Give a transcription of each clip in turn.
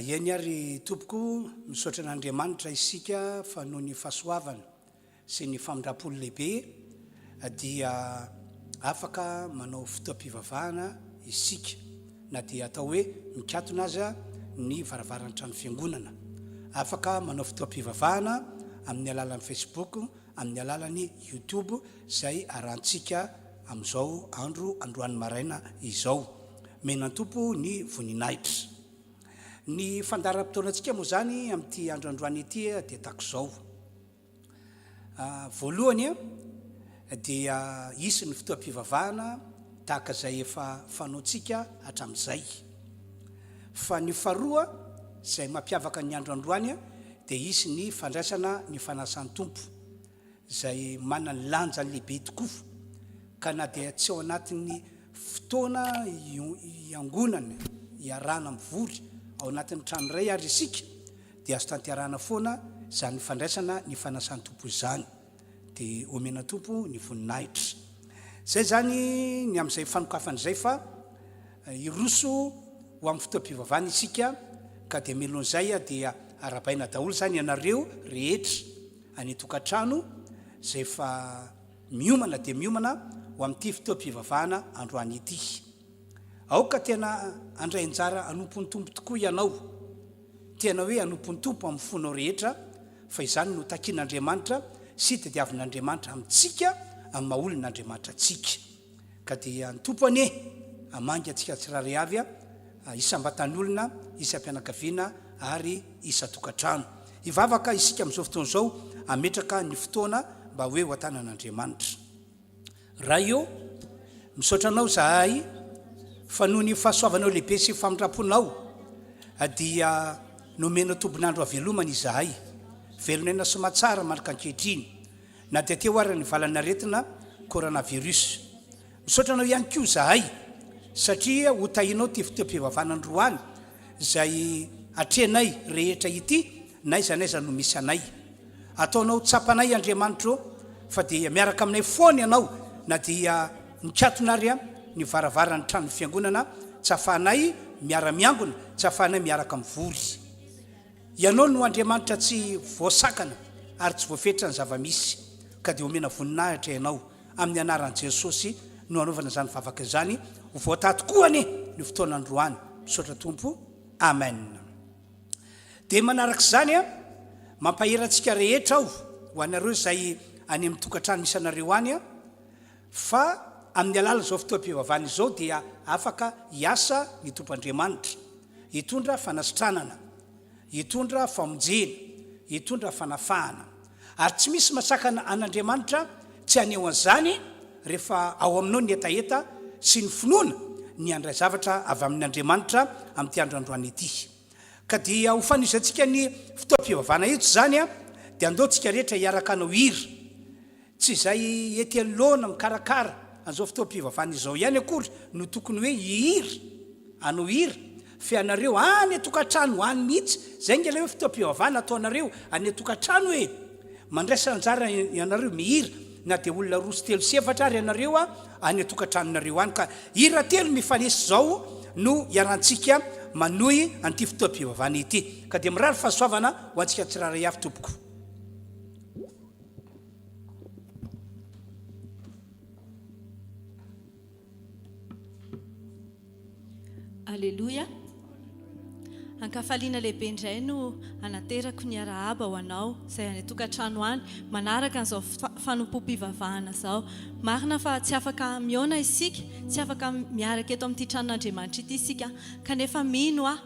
Eny ary tompoko, misaotra an'Andriamanitra isika fa noho ny fahasoavana sy ny famindram-pony lehibe dia afaka manao fotoam-pivavahana isika na dia atao hoe mikatona aza ny varavaran'ny trano fiangonana. Afaka manao fotoam-pivavahana amin'ny alalan'ny Facebook, amin'ny alalan'ny YouTube izay arahantsika amin'izao andro androany maraina izao. Mena-tompo ny voninahitra. Ny fandaharam-potoanantsika moa izany amin'ity andro androany ity dia tahaka izao. Voalohany dia hisy ny fotoam-pivavahana tahaka izay efa fanaontsika hatramin'izay. Fa ny faharoa izay mampiavaka ny andro androany dia hisy ny fandraisana ny fanasan'ny Tompo izay manana ny lanjany lehibe tokoa ka na dia tsy ao anatin'ny fotoana iangonana iarahana mivory ao anatin'ny trano iray ary isika dia azo tanterahana foana izany fandraisana ny fanasan'ny Tompo izany. Dia omena Tompo ny voninahitra. Izay izany ny amin'izay fanokafana izay fa hiroso ho amin'ny fotoam-pivavahana isika ka dia mialohan'izay dia arahabaina daholo izany ianareo rehetra any an-tokantrano izay efa miomana dia miomana ho amin'ity fotoam-pivavahana androany ity. Aoka tena handray anjara hanompo ny Tompo tokoa ianao. Tena hoe hanompo ny Tompo amin'ny fonao rehetra, fa izany no takin'Andriamanitra sy tadiavin'Andriamanitra amintsika amin'ny maha olon'Andriamanitra antsika. Ka dia ny Tompo anie hamangy antsika tsirairay avy, isam-batan'olona, isam-pianakaviana ary isan-tokantrano. Hivavaka isika amin'izao fotoana izao hametraka ny fotoana mba hoe ho an-tanan'Andriamanitra. Ray ô, misaotra Anao izahay fa noho ny fahasoavanao lehibe sy famindram-ponao dia nomenao tombon'andro havelomana izahay. Velon'aina soamatsara mandraka ankehitriny na dia teo ary ny valan'aretina coronavirus. Misaotra Anao ihany koa izahay satria ho tahinao ity fotoam-pivavahana androany izay atrehinay rehetra ity n'aiza n'aiza no misy anay. Ataonao tsapanay Andriamanitra ô fa dia miaraka aminay foana Ianao na dia mikatona ary ny varavaran'ny tranon'ny fiangonana tsy afahanay miara-miangona, tsy afahanay miaraka mivory. Ianao no Andriamanitra tsy voasakana ary tsy voafetra ny zava-misy ka dia omena voninahitra Ianao. Amin'ny anaran'i Jesosy no anaovana izany vavaka izany, ho voatahy tokoa anie ny fotoana androany. Misaotra Tompo. Amen. Dia manaraka izany an, mampahery antsika rehetra aho, ho anareo izay any amin'ny tokantrano misy anareo any an, fa amin'ny alalan'izao fotoam-pivavahana izao dia afaka hiasa ny Tompo Andriamanitra, hitondra fanasitranana, hitondra famonjena, hitondra fanafahana. Ary tsy misy masakana an'Andriamanitra tsy haneho an'izany rehefa ao aminao ny hetaheta sy ny finoana ny handray zavatra avy amin'Andriamanitra amin'ity andro androany ity. Ka dia ho fanohizantsika ny fotoam-pivavahana eto izany dia andao tsika rehetra hiaraka hanao hira. Tsy izay ety anoloana mikarakara an'izao fotoam-pivavahana izao ihany akory no tokony hoe hihira, hanao hira, fa ianareo any an-tokantrano any mihitsy, izay ange ilay hoe fotoam-pivavahana ataonareo any an-tokantrano e! Mandraisa anjara ianareo mihira, na dia olona roa sy telo sy efatra ary ianareo any an-tokantranonareo any, ka hira telo mifanesy izao no iarahantsika manohy an'ity fotoam-pivavahana ity. Ka dia mirary fahasoavana ho antsika tsirairay avy tompoko. Aleloia! Ankafaliana lehibe indray no anaterako ny arahaba ho anao izay any an-tokantrano any manaraka an'izao fanompoam-pivavahana izao. Marina fa tsy afaka mihaona isika, tsy afaka miaraka eto amin'ity tranon'Andriamanitra ity isika, kanefa mino aho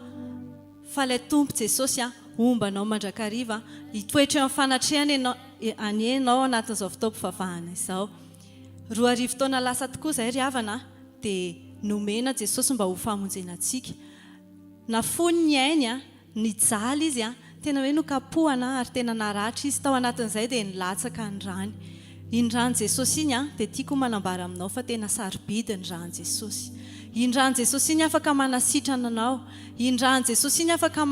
fa ilay Tompo Jesosy homba anao mandrakariva, hitoetra eo amin'ny fanatrehany ianao, anie ianao anatin'izao fotoam-pivavahana izao. 2000 taona lasa tokoa izay ry havana dia nomena Jesosy mba ho famonjena antsika. Nafoiny ny ainy, nijaly Izy, tena hoe nokapohana ary tena naratra Izy. Tao anatin'izay dia nilatsaka ny rany. Iny ran'i Jesosy iny dia tiako manambara aminao fa tena sarobidy ny ran'i Jesosy. Iny ran'i Jesosy iny afaka manasitrana anao. Iny ran'i Jesosy iny afaka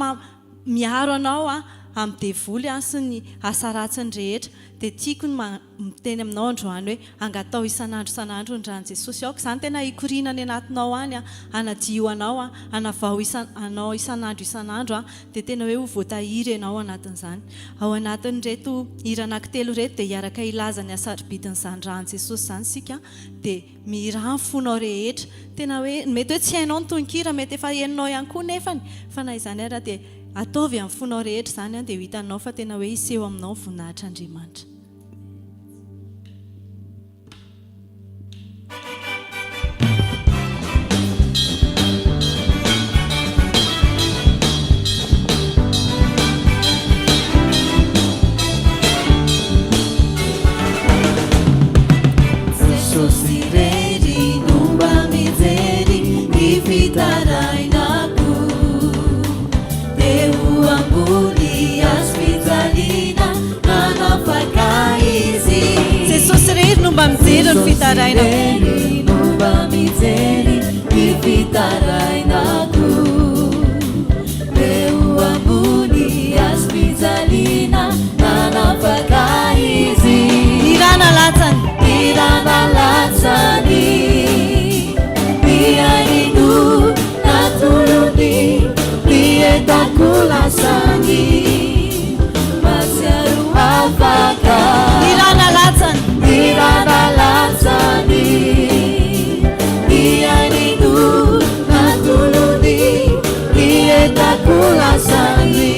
miaro anao. amin'ny devoly sy ny asa ratsiny rehetra. Dia tiako ny miteny aminao androany hoe angataho isan'andro isan'andro ny ran'i Jesosy. Aoka izany tena hikoriana any anatinao any, hanadio anao, hanavao anao isan'andro isan'andro, dia tena hoe ho voatahiry ianao ao anatin'izany. Ao anatin'ireto hira anankitelo ireto dia hiaraka hilaza ny hasarobidin'izany ran'i Jesosy izany isika, dia mihirà ny fonao rehetra. Tena hoe mety hoe tsy hainao ny tononkira, mety efa henonao ihany koa nefany, fa na izany ara dia Ataovy amin'ny fonao rehetra izany dia ho hitanao fa tena hoe hiseho aminao ny voninahitr'Andriamanitra. Jesosy irery no mba mijery ny fitarainako. Teo ambony hazo fijaliana nanafaka Izy. Jesosy irery no mba mijery ny fitarainako. Jesosy irery no mba mijery ny fitarainako. Teo ambony hazo fijaliana nanafaka Izy. Ny rà nalatsany. Ny rà nalatsany. Ny ainy no natolony, ny entako lasany. Mahatsiaro afaka. Ny rà nalatsany. Ny rà nalatsany. Ny ainy no natolony, ny entako lasany.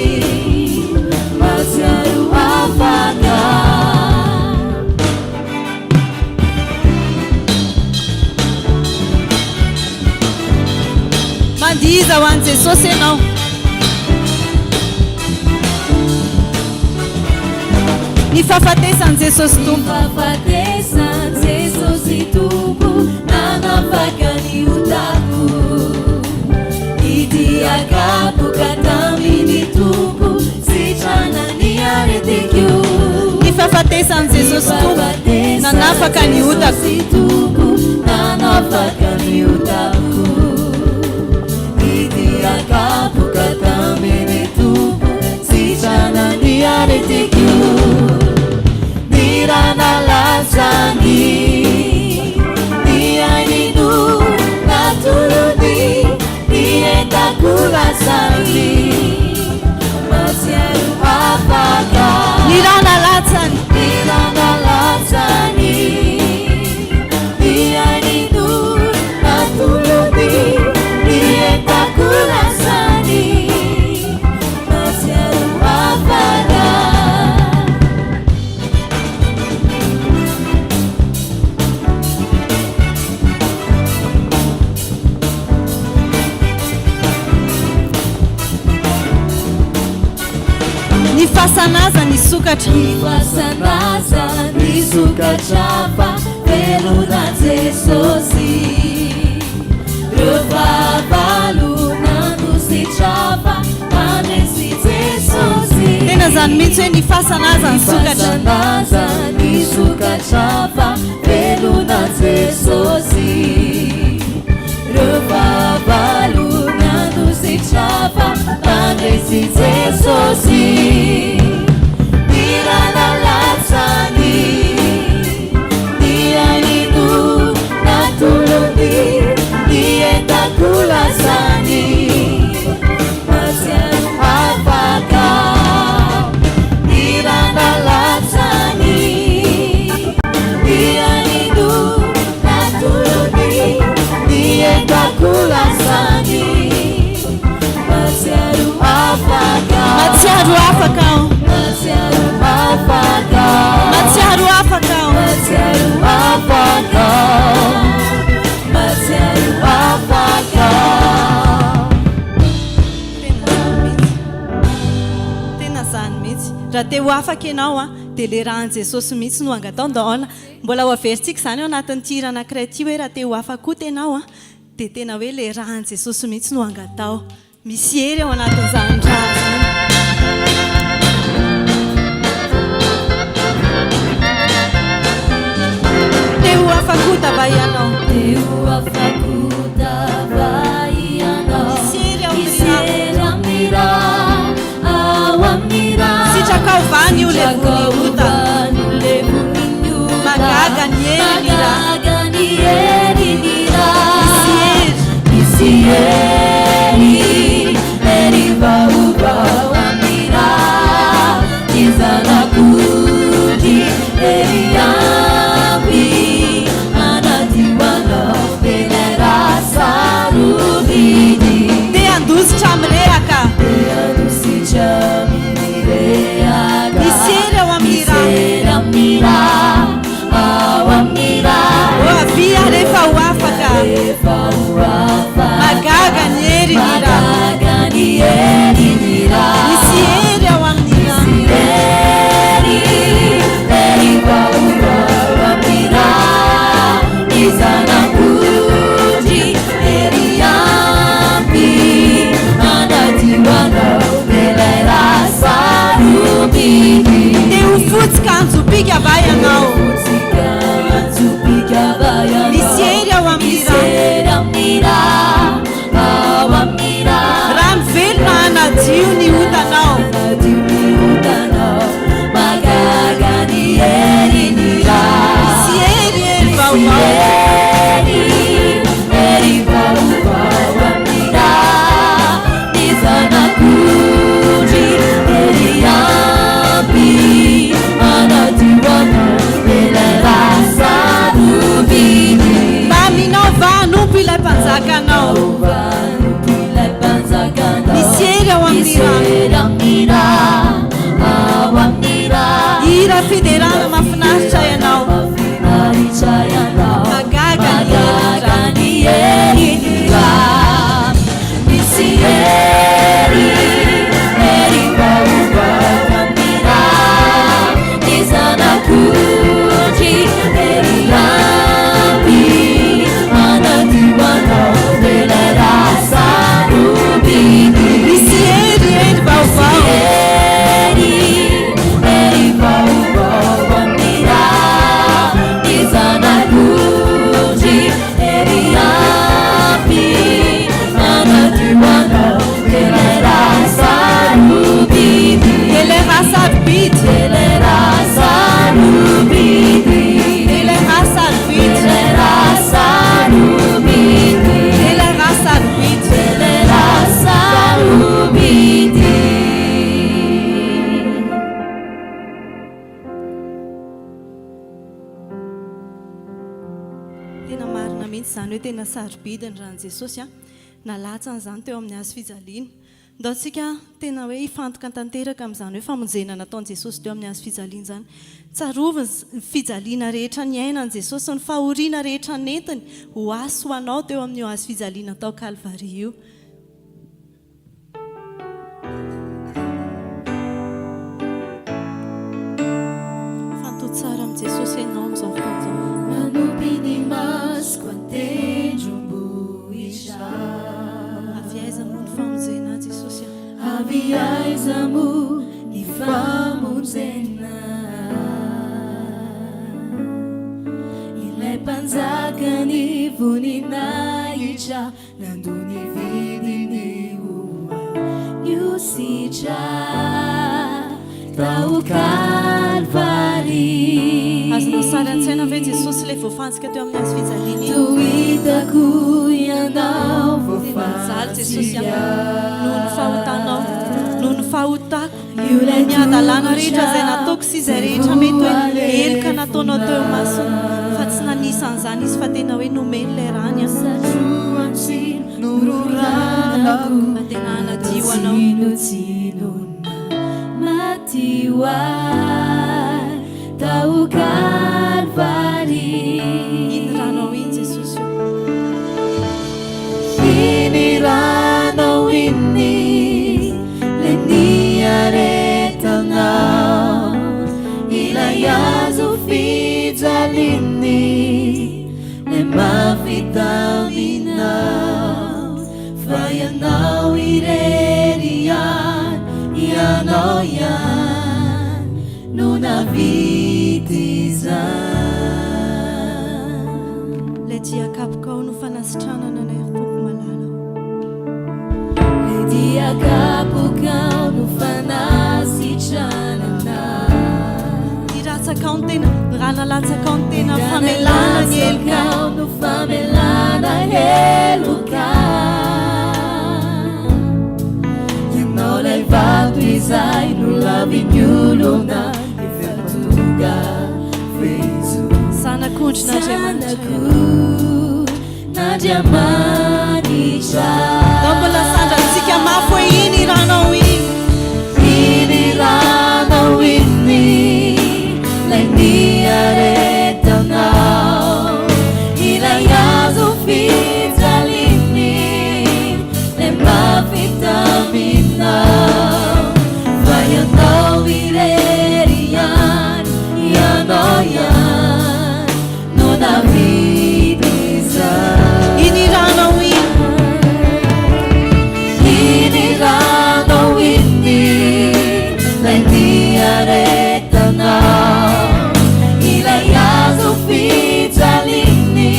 Mahatsiaro afaka. Mandihiza ho an'i Jesosy ianao. Ny fahafatesan'i Jesosy Tompo. Ny fahafatesan'i Jesosy Tompo nanafaka ny otako. Ny dia kapoka tamin'ny Tompo sitrana ny aretiko. Ny fahafatesan'i Jesosy Tompo nanafaka ny otako. Jesosy Tompo nanafaka ny otako. Ny dia kapoka tamin'ny Tompo sitrana ny aretiko. Ny rà nalatsany, ny ainy no natolony, ny entako lasany. Mahatsiaro afaka. Ny rà nalatsany. Ny rà nalatsany, ny ainy no natolony, ny entako lasany. Mahatsiaro afaka. Ny fasana aza nisokatra. Ny fasana aza nisokatra fa velona Jesosy. Reo fahavalo nandositra fa nandresy Jesosy. Tena zany mihitsy hoe ny fasana aza nisokatra. Ny fasana aza nisokatra fa velona Jesosy. Reo fahavalo nandositra fa nandresy Jesosy. Ny rà nalatsany, ny ainy no natolony, ny entako lasany. Mahatsiaro afaka. Ny rà nalatsany, ny ainy no natolony, ny entako lasany. Mahatsiaro afaka. Mahatsiaro afaka aho. Mahatsiaro afaka. Mahatsiaro afaka aho. Mahatsiaro afaka. Mahatsiaro afaka. Tena zany mihitsy. Tena zany mihitsy. Raha te ho afaka ianao a, dia le ràn'i Jesosy mihitsy no angatao. Ndao aona. Mbola ho averintsika izany ao anatin'ity hira anankiray ity hoe raha te ho afaka koa ianao a, dia tena hoe le ràn'i Jesosy mihitsy no angatao. Misy hery ao anatin'izany rà izany. Te ho afak'ota va ianao? Te ho afak'ota va ianao? Misy hery ao amin'ny Misy rà. hery amin'ny rà, ao amin'ny rà. levon'ny ota. Mahagaga ny herin'ny ra. Misy hery. Misy hery, hery vaovao amin'ny ra, ny Zanak'ondry, hery ampy hanadio anao, ilay ra sarobidy. Te handositra mirehaka. Te handositra mirehaka. Misy hery ao amin'ny ra. Misy hery amin'ny ra, ao amin'ny ra. Ô avia rehefa ho afaka. Rehefa ho afaka. Mahagaga ny herin'ny ra. Mahagaga ny herin'ny ra. Misy hery ao amin'ny ra. Misy hery, hery vaovao amin'ny ra. Ny Zanak'ondry, hery ampy hanadio anao, ilay ra sarobidy. Te ho fotsy ka hanjopiaka va ianao? Fotsy ka hanjopiaka va ianao? Misy hery ao amin'ny ra. Misy hery amin'ny ra, ao amin'ny ra. Rano velona hanadio ny otanao. Hanadio ny otanao. Mahagaga ny herin'ny ra. Misy hery, hery Misy vaovao. hery, hery vaovao amin'ny ra. Ny Zanak'ondry, hery ampy hanadio anao, ilay ra sarobidy. Maminao va hanompo ilay Mpanjakanao? Va hanompo ilay Mpanjakanao. Misy hery ao amin'ny Misy ra. hery amin'ny ra, ao amin'ny ra. Hira fiderana mahafinaritra ianao. Mahafinaritra ianao. Mahagaga ny Mahagaga ny herin'ny ra. Misy hery, hery vaovao amin'ny ra. Ny Zanak'ondry, hery ampy hanadio anao, ilay ra sarobidy. Misy hery, hery vaovao. Hery, hery vaovao amin'ny ra. Ny Zanak'ondry, hery ampy hanadio anao, ilay ra sarobidy. Ilay ra sarobidy. Ilay ra sarobidy. Ilay ra sarobidy. Ilay ra sarobidy. Ilay ra sarobidy. Ilay ra sarobidy. Tena marina mihitsy izany hoe tena sarobidy ny ran'i Jesosy a. Nalatsany izany teo amin'ny hazo fijaliana. Ndao tsika tena hoe hifantoka tanteraka amin'izany hoe famonjena nataon'i Jesosy teo amin'ny hazo fijaliana izany. Tsarovy ny fijaliana rehetra niainan'i Jesosy sy ny fahoriana rehetra nentiny ho ahy sy ho anao teo amin'io hazo fijaliana tao Kalvary io. Fanto tsara amin'i Jesosy ianao amin'izao fotoana izao. Manopy ny masoko an-tendrombohitra. Avy aiza moa ny famonjena ahy Jesosy a? Avy aiza moa ny famonjena? Ilay Mpanjaka ny voninahitra nandoa ny vidiny ho ahy niositra tao Kalvary. Azonao sary an-tsaina ve Jesosy ilay voafantsika teo amin'ny hazo fijaliana iny? Toa hitako ianao Tena nijaly Jesosy voafantsika. noho ny fahotanao, noho ny fahotako, Io ilay ny hadalana rehetra izay tongotra nataoko sy izay rehetra mety hoe heloka nataonao teo imasony, fa tsy nanisa an'izany izy fa tena hoe nomeny ilay rany an. Satroantsy nororanako. Mba tena hanadio anao. Tsinotsinona maty ho ahy tao Kalvary. Iny ranao iny Jesosy o. Iny ranao iny le niaretanao, ilay hazo fijaliany le mafy taminao, fa ianao irery ihany, ianao ihany no nahavita izany. Ilay dia kapokao no fanasitranana anay ry Tompo malala o. Ilay dia kapokao no fanasitranana. nalatsakao no tena, ny rà nalatsakao no tena famelana ny heloka. no famelana heloka. Ianao ilay vato izay nolavin'ny olona efa tonga fehizoro. Zanak'ondrin'Andriamanitra ianao. Zanak'ondrin'Andriamanitra. Ndao mbola sandrantsika mafy hoe iny ranao iny. Iny ranao iny, ilay niaretanao, ilay hazo fijaliany, ilay mafy taminao. Fa ianao irery ihany, ianao ihany no nahavita izany. Iny ranao iny. Iny ranao iny, ilay niaretanao, ilay hazo fijaliany,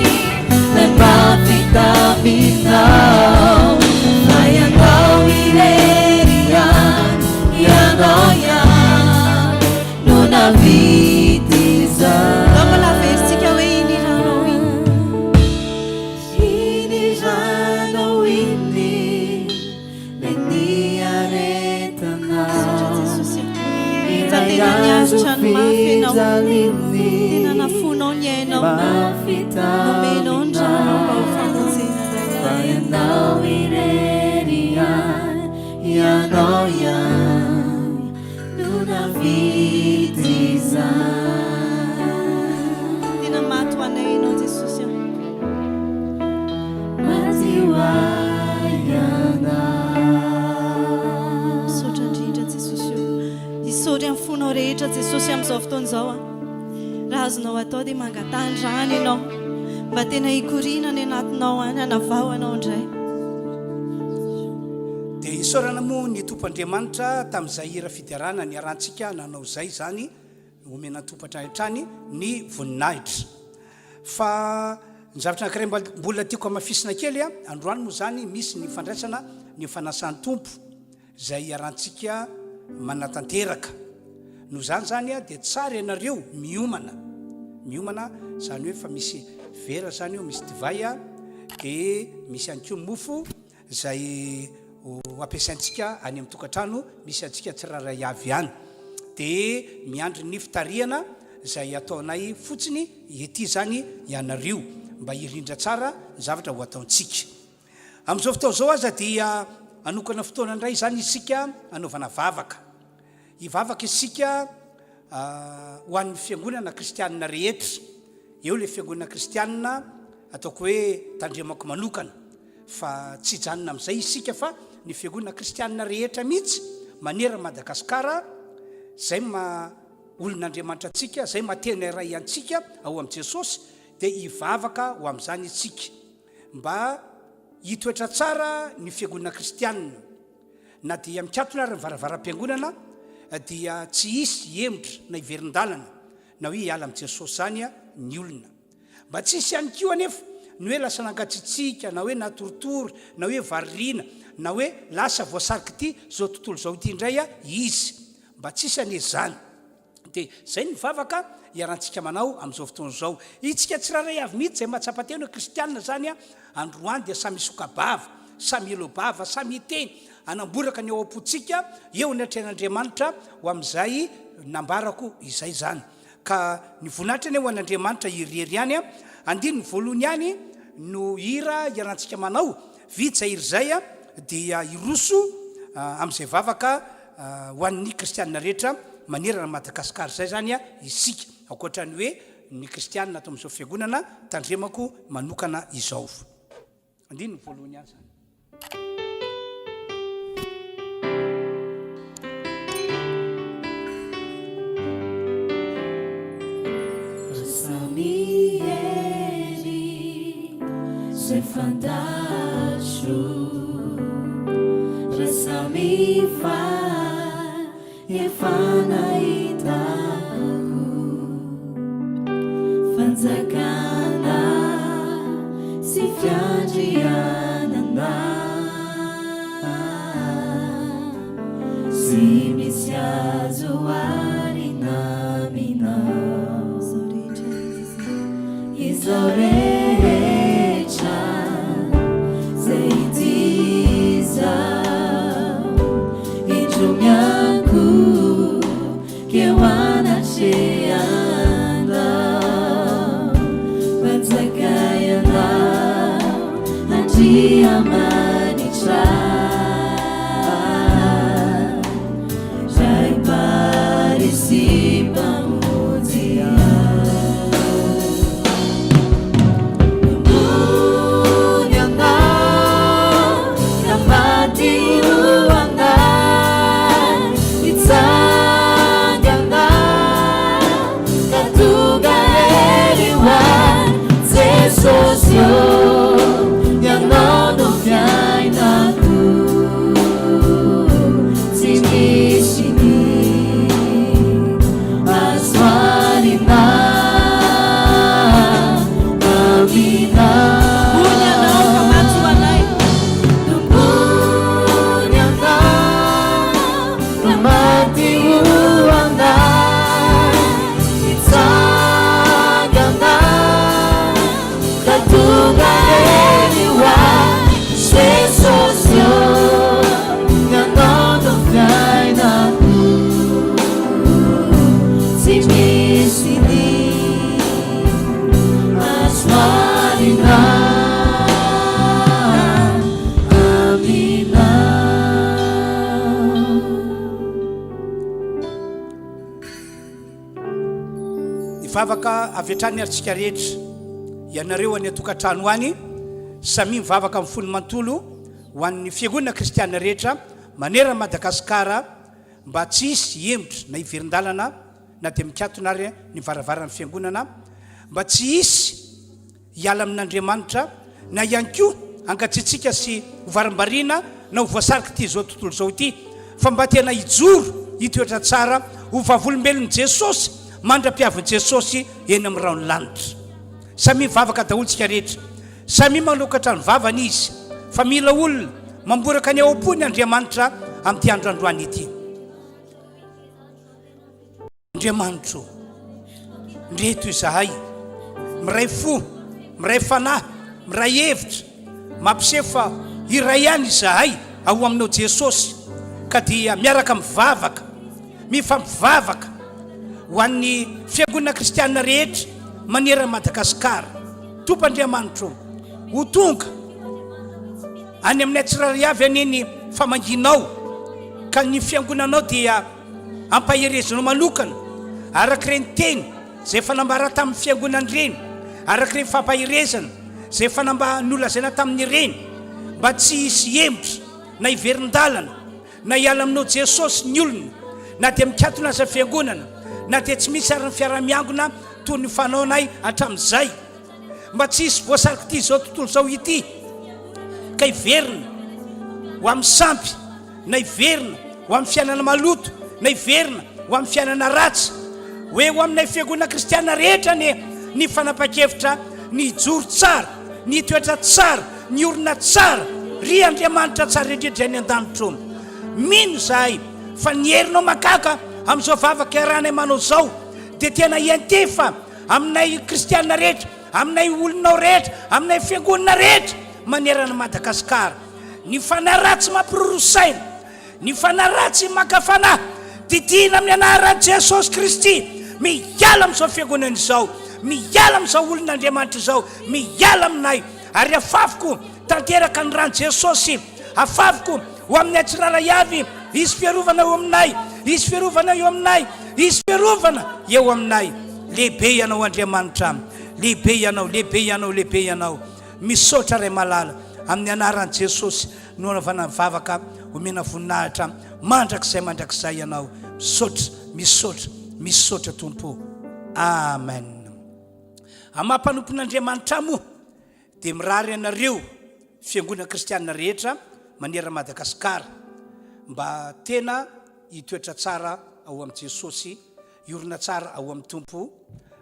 ilay mafy taminao. Fa ianao irery ihany, ianao ihany no nahavita izany. Ndao mbola averintsika hoe iny ranao iny. Iny ranao iny, ilay niaretanao. Misaotra Jesosy. Fa Ilay tena hazo niaritra ny mafy ianao. fijaliany, Tena nafoinao ny ainao. mafy Nomenao ny ranao mba ho taminao. famonjena anay. Fa ianao irery ihany, ianao ihany no nahavita izany. Tena maty ho anay ianao Jesosy. Maty ho ahy ianao. Misaotra indrindra Jesosy o. Isaory amin'ny fonao rehetra Jesosy amin'izao fotoana izao. Raha azonao atao dia mangataha ny rany ianao. Mba tena hikoriana any anatinao any, hanavao anao indray. Dia isaorana moa ny Tompo Andriamanitra tamin'izay hira fiderana niarahantsika nanao izay izany, omena ny Tompo hatrany hatrany ny voninahitra. Fa ny zavatra anankiray mbola tiako hamafisina kely, androany moa izany misy ny fandraisana ny fanasan'ny Tompo izay iarahantsika manatanteraka. Noho izany izany dia tsara ianareo miomana, miomana izany hoe fa misy vera izany eo, misy divay, dia misy ihany koa mofo izay ho ampiasaintsika any amin'ny tokantrano misy antsika tsirairay avy any. Dia miandry ny fitarihana izay ataonay fotsiny ety izany ianareo mba hirindra tsara ny zavatra ho ataontsika. Amin'izao fotoana izao aza dia hanokana fotoana indray izany isika hanaovana vavaka. Hivavaka isika ho an'ny fiangonana kristianina rehetra. Eo ilay fiangonana kristianina ataoko hoe tandremako manokana fa tsy hijanona amin'izay isika fa ny fiangonana kristianina rehetra mihitsy manerana Madagasikara izay maha olon'Andriamanitra antsika, izay maha tena iray antsika ao amin'i Jesosy dia hivavaka ho amin'izany isika mba hitoetra tsara ny fiangonana kristianina. Na dia mikatona ary ny varavaram-piangonana dia tsy hisy hihemotra na hiverin-dalana na hoe hiala amin'i Jesosy izany ny olona. Mba tsy hisy ihany koa anefa ny hoe lasa nangatsiatsiaka na hoe natoritory na hoe variana na hoe lasa voasarik'ity izao tontolo izao ity indray izy. Mba tsy hisy anie izany. Dia izay ny vavaka iarahantsika manao amin'izao fotoana izao. Itsika tsirairay avy mihitsy izay mahatsapa tena hoe kristianina izany androany dia samy hisoka-bava, samy hilo-bava, samy hiteny, hanamboraka ny ao am-pontsika eo anatrehan'Andriamanitra ho amin'izay nambarako izay izany. Ka ny voninahitra anie ho an'Andriamanitra irery ihany. Andininy voalohany ihany no hira iarahantsika manao, vita izay hira izay dia hiroso amin'izay vavaka Ho an'ny kristianina rehetra manerana an'i Madagasikara izay izany isika, ankoatra ny hoe ny kristianina ato amin'izao fiangonana tandremako manokana izao. Andininy voalohany ihany izany. Ry samy hery izay fantatro. Raha samy faly efa nahitako fanjakana sy fiandrianana tsy misy azo oharina aminao. Izao rehetra izay ity izao, indro miankohoka eo anatrehanao. Mpanjaka Ianao, Andriamanitra. Ray Mpahary sy Mpamonjy ahy. Ambony Anao, ka maty ho anay. Nitsangana, ka tonga ery ho ahy. Jesosy ô, Ianao no fiainako. Tsy misy ny azo alina aminao. Hoy Ianao ka maty ho anay. Tompony Ianao ka maty ho anay. Nitsangana ka tonga eny ho ahy. Jesosy ô, Ianao no fiainako. Tsy misy ny azo alina aminao. Hivavaka avy hatrany ary tsika rehetra, ianareo any an-tokantrano any, samia mivavaka amin'ny fony manontolo ho an'ny fiangonana kristiana rehetra manerana an'i Madagasikara mba tsy hisy hihemotra na hiverin-dalana na dia mikatona ary ny varavaran'ny fiangonana, mba tsy hisy hiala amin'Andriamanitra na ihany koa hangatsiatsiaka sy ho varimbariana na ho voasarik'ity izao tontolo izao ity, fa mba tena hijoro hitoetra tsara ho vavolombelon'i Jesosy mandra-piavin'i Jesosy eny amin'ny rahon'ny lanitra. Samia mivavaka daholo tsika rehetra. Samia manokatra ny vavany izy fa mila olona mamboraka ny ao am-pony Andriamanitra amin'ity andro androany ity. Andriamanitro ô, ndreto izahay, miray fo, miray fanahy, miray hevitra, mampiseho fa iray ihany izahay ao aminao Jesosy, ka dia miaraka mivavaka, mifampivavaka ho an'ny fiangonana kristiana rehetra manerana Madagasikara. Tompo Andriamanitro ô, ho tonga any aminay tsirairay avy anie ny famangianao, ka ny fiangonanao dia Ampaherezinao manokana araka ireny teny izay efa nambara tamin'ny fiangonana ireny, araka ireny fampaherezana izay efa namba nolazaina tamin'ireny, mba tsy hisy hihemotra na hiverin-dalana na hiala aminao Jesosy ny olona, na dia mikatona aza fiangonana, na dia tsy misy ary ny fiaraha-miangona toy ny fanaonay hatramin'izay. Mba tsy hisy voasarik'ity izao tontolo izao ity ka hiverina ho amin'ny sampy, na hiverina ho amin'ny fiainana maloto, na hiverina ho amin'ny fiainana ratsy. Hoe ho aminay fiangonana kristiana rehetra anie ny fanapahan-kevitra ny hijoro tsara, ny hitoetra tsara, ny hiorina tsara. Ry Andriamanitra tsara indrindra any an-danitra ô, mino izahay fa ny herinao mahagaga amin'izao vavaka iarahanay manao izao dia tena hiantefa Aminay kristiana rehetra, aminay olonao rehetra, aminay fiangonana rehetra manerana an'i Madagasikara. Ny fanahy ratsy mampiroro saina, ny fanahy ratsy maka fanahy, didiana amin'ny anaran'i Jesosy Kristy, miala amin'izao fiangonana izao, miala amin'izao olon'Andriamanitra izao, miala aminay, ary afafiko tanteraka ny ran'i Jesosy, afafiko ho aminay tsirairay avy, hisy fiarovana eo aminay, hisy fiarovana eo aminay, hisy fiarovana eo aminay. Lehibe Ianao Andriamanitra, lehibe Ianao, lehibe Ianao, lehibe Ianao. Misaotra Ray malala, amin'ny anaran'i Jesosy no anaovana ny vavaka, omena voninahitra mandrakizay mandrakizay Ianao. Misaotra, misaotra, misaotra Tompo. Amen. Amin'ny maha mpanompon'Andriamanitra ahy moa dia mirary anareo fiangonana kristianina rehetra manerana Madagasikara mba tena hitoetra tsara ao amin'i Jesosy, hiorina tsara ao amin'ny Tompo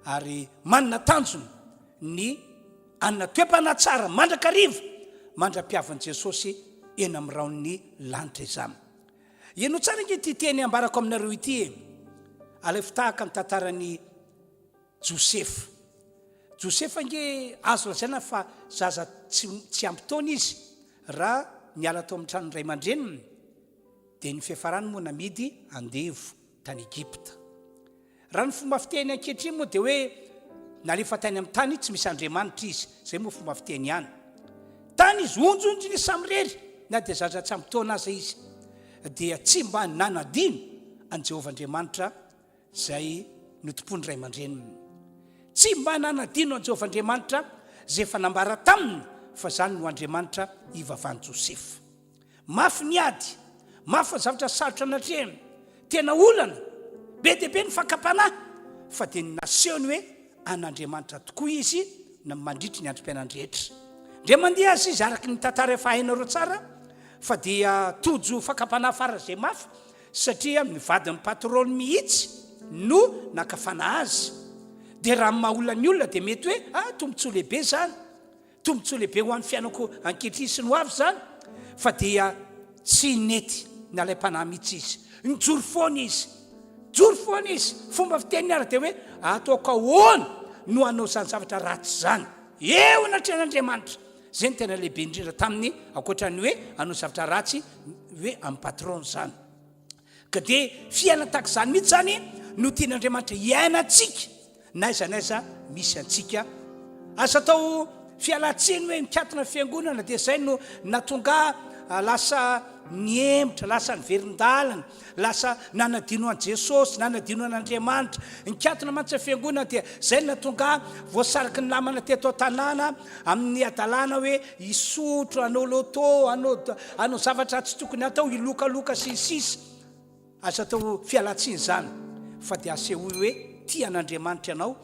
ary manana tanjona ny hanana toe-panahy tsara mandrakariva mandra-piavin'i Jesosy eny amin'ny rahon'ny lanitra izany. Henoy tsara ange ity teny ambarako aminareo ity e! Alaivo tahaka ny tantaran'i Josefa. Josefa ange azo lazaina fa zaza tsy tsy ampy taona izy raha niala tao amin'ny tranon'ny ray aman-dreniny, dia ny fiafarany moa namidy andevo tany Egypta. Raha ny fomba fiteny ankehitriny moa dia hoe nalefa tany amin'ny tany tsy misy Andriamanitra izy, izay moa fomba fiteny ihany. Tany izy onjonjony samirery na dia zaza tsy ampy taona aza izy dia tsy mba nanadino an'i Jehovah Andriamanitra izay notompoin'ny ray aman-dreniny. Tsy mba nanadino an'i Jehovah Andriamanitra izay efa nambara taminy fa izany no Andriamanitra ivavahan'i Josefa. Mafy ny ady, mafy ny zavatra sarotra natrehiny, tena olana, be dia be ny fakam-panahy, fa dia nasehony hoe an'Andriamanitra tokoa izy na mandritry ny androm-piainany rehetra. Indray mandeha aza izy, araka ny tantara efa hainareo tsara, fa dia tojo fakam-panahy faran'izay mafy, satria ny vadin'ny patron-ny mihitsy no naka fanahy azy. Dia raha ny maha olona ny olona dia mety hoe, ah, tombontsoa lehibe izany. Tombontsoa lehibe ho an'ny fiainako ankehitriny sy ny ho avy izany, fa dia tsy nety nalaim-panahy mihitsy izy. Nijoro foana izy. Nijoro foana izy. Fomba fiteniny ary dia hoe, Ataoko ahoana no hanao izany zavatra ratsy izany eo anatrehan'Andriamanitra? Izay no tena lehibe indrindra taminy, ankoatra ny hoe hanao zavatra ratsy hoe amin'ny patron-ny izany. Ka dia fiainana tahaka izany mihitsy izany no tian'Andriamanitra hiainantsika na aiza na aiza misy antsika. Aza atao fialan-tsiny hoe mikatona ny fiangonana dia izay no nahatonga ahy lasa nihemotra, lasa niverin-dalana, lasa nanadino an'i Jesosy, nanadino an'Andriamanitra. Nikatona mantsy ny fiangonana dia izay no nahatonga ahy voasariky ny namana teto an-tanàna amin'ny hadalana hoe hisotro, hanao loto, hanao hanao zavatra tsy tokony hatao, hilokaloka sy ny sisa. Aza atao fialan-tsiny izany fa dia asehoy hoe tia an'Andriamanitra ianao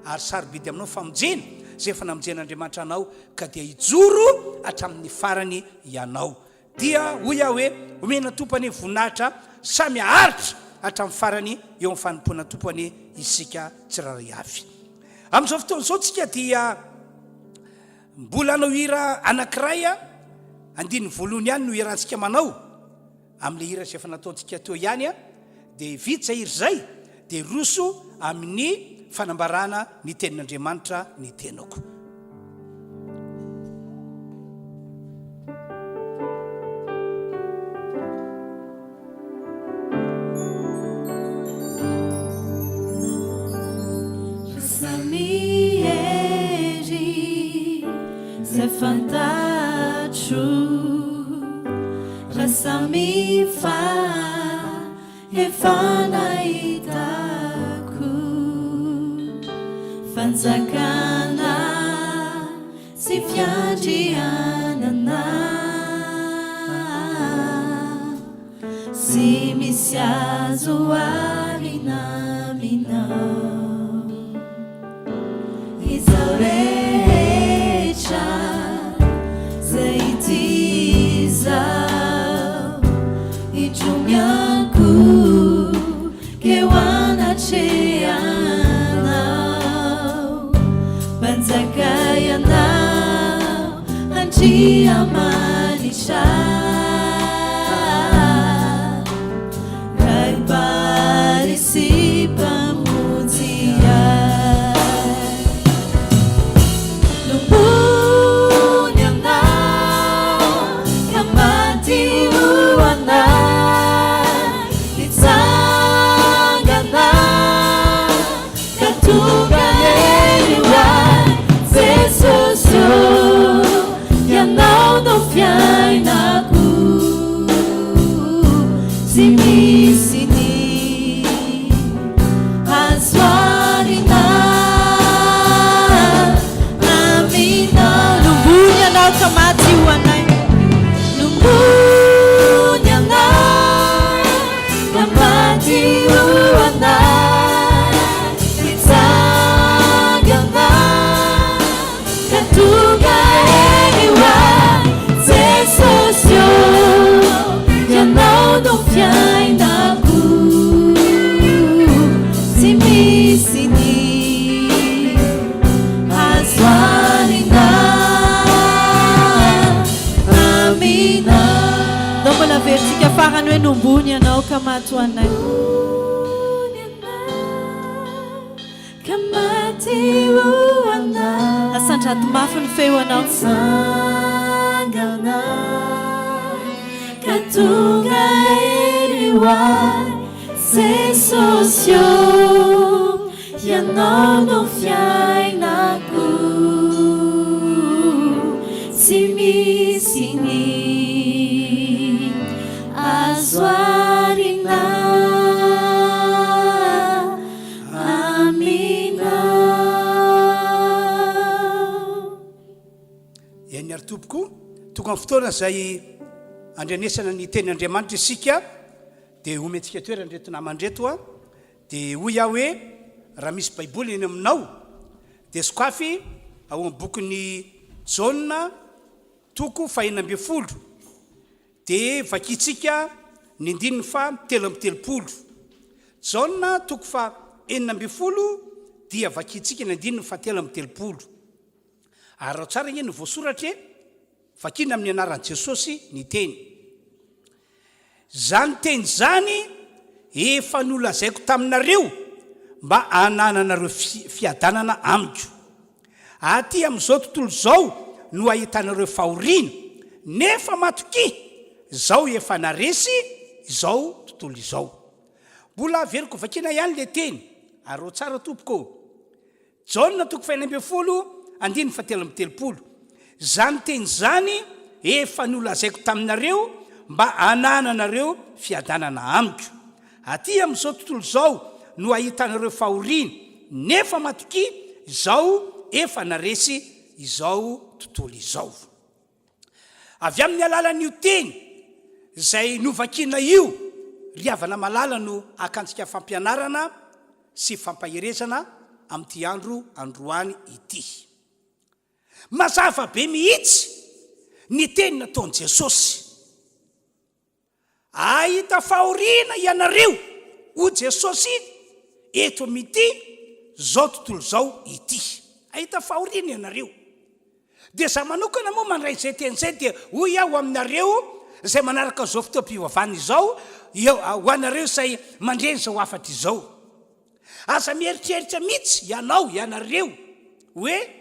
ary sarobidy aminao ny famonjena izay efa namonjen'Andriamanitra anao ka dia hijoro hatramin'ny farany ianao. Dia hoy aho hoe, Omena Tompo anie voninahitra, samy haharitra hatramin'ny farany eo amin'ny fanompoana Tompo anie isika tsirairay avy. Amin'izao fotoana izao tsika dia mbola hanao hira anankiray, andininy voalohany ihany no hiarahantsika manao. Amin'ilay hira izay efa nataontsika teo ihany dia vita izay hira izay dia roso amin'ny fanambarana ny tenin'Andriamanitra ny tenako. Samy hery izay fantatro. Raha samy fa efa nahitako fanjakana sy fiandrianana tsy misy azo oharina aminao. Izao rehetra zay ity izao indro miankohoka eo anatrehanao Mpanjaka ianao Andriamanitra Ray Mpahary sy Mpamonjy ahy. Nombony Anao ka maty ho anay, nitsangana ka tonga hery ho ahy, Jesosy ô, Ianao no fiainako. Tsy misy ny azo arina aminao. Nombony Anao ka maty ho anay. Nombony Anao ka maty ho anay. Nitsangana Ka tonga eny ho ahy Jesosy ô, Ianao no fiainako, tsy misy ny azo arina aminao. Ndao mbola averintsika farany hoe nombony Ianao ka maty ho anay. Nombony Ianao ka maty ho anay. Asandrato mafy ny feonao. Mitsangana ka tonga hery ho ahy Jesosy ô, Ianao no fiainako, tsy misy ny azo arina aminao. Eny ary tompoko, tonga ny fotoana izay andrenesana ny teny Andriamanitra isika, dia omentsika toerana ireto namana ireto a, dia hoy aho hoe raha misy baiboly eny aminao dia sokafy ao amin'ny bokin'i Jaona toko fahenina ambin'ny folo, dia vakintsika ny andininy faha 33. Jaona toko faha 16 dia vakintsika ny andininy faha 33. Araho tsara ange ny voasoratra e! Vakina amin'ny anaran'i Jesosy ny teny. Izany teny izany efa nolazaiko taminareo mba hanananareo fiadanana amiko. Aty amin'izao tontolo izao no ahitanareo fahoriana, nefa matokia, Izaho efa naresy izao tontolo izao. Mbola averiko vakiana ihany ilay teny, araho tsara tompoko ô. Jaona toko fahenina ambin'ny folo andininy fahatelo amby telopolo, Izany teny izany efa nolazaiko taminareo mba hanananareo fiadanana amiko. Aty amin'izao tontolo izao no ahitanareo fahoriana, nefa matokia, Izaho efa naresy izao tontolo izao. Avy amin'ny alalan'io teny izay novakina io, ry havana malala no hakantsika fampianarana sy fampaherezana amin'ity andro androany ity. Mazava be mihitsy ny teny nataon'i Jesosy. Hahita fahoriana ianareo, hoy Jesosy, eto amin'ity zao tontolo izao ity. Hahita fahoriana ianareo. Dia izaho manokana moa mandray izay teny izay dia hoy aho aminareo izay manaraka izao fotoam-pivavahana izao, ho anareo izay mandre izao hafatra izao. Aza mieritreritra mihitsy ianao, ianareo, hoe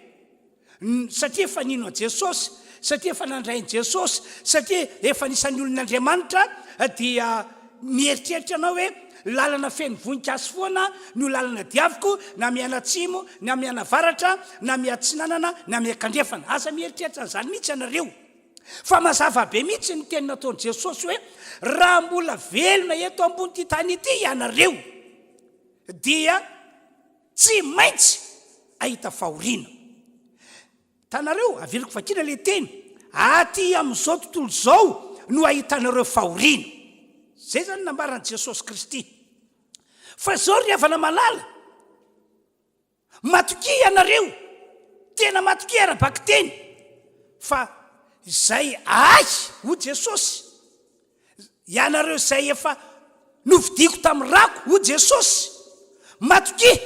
satria efa nino an'i Jesosy, satria efa nandray an'i Jesosy, satria efa anisan'ny olon'Andriamanitra, dia mieritreritra ianao hoe lalana feno voninkazo foana no lalana diaviko, na mianatsimo, na mianavaratra, na miatsinanana, na miankandrefana. Aza mieritreritra an'izany mihitsy ianareo. Fa mazava be mihitsy ny teny nataon'i Jesosy hoe, raha mbola velona eto ambonin'ity tany ity ianareo, dia tsy maintsy ahita fahoriana. Hitanareo, averiko vakiana ilay teny, aty amin'izao tontolo izao no ahitanareo fahoriana. Izay izany nambaran'i Jesosy Kristy. Fa izao ry havana malala, matokia ianareo, tena matokia ara-bakiteny, fa izay ahy, hoy Jesosy, Ianareo izay efa novidiako tamin'ny rako, hoy Jesosy, matokia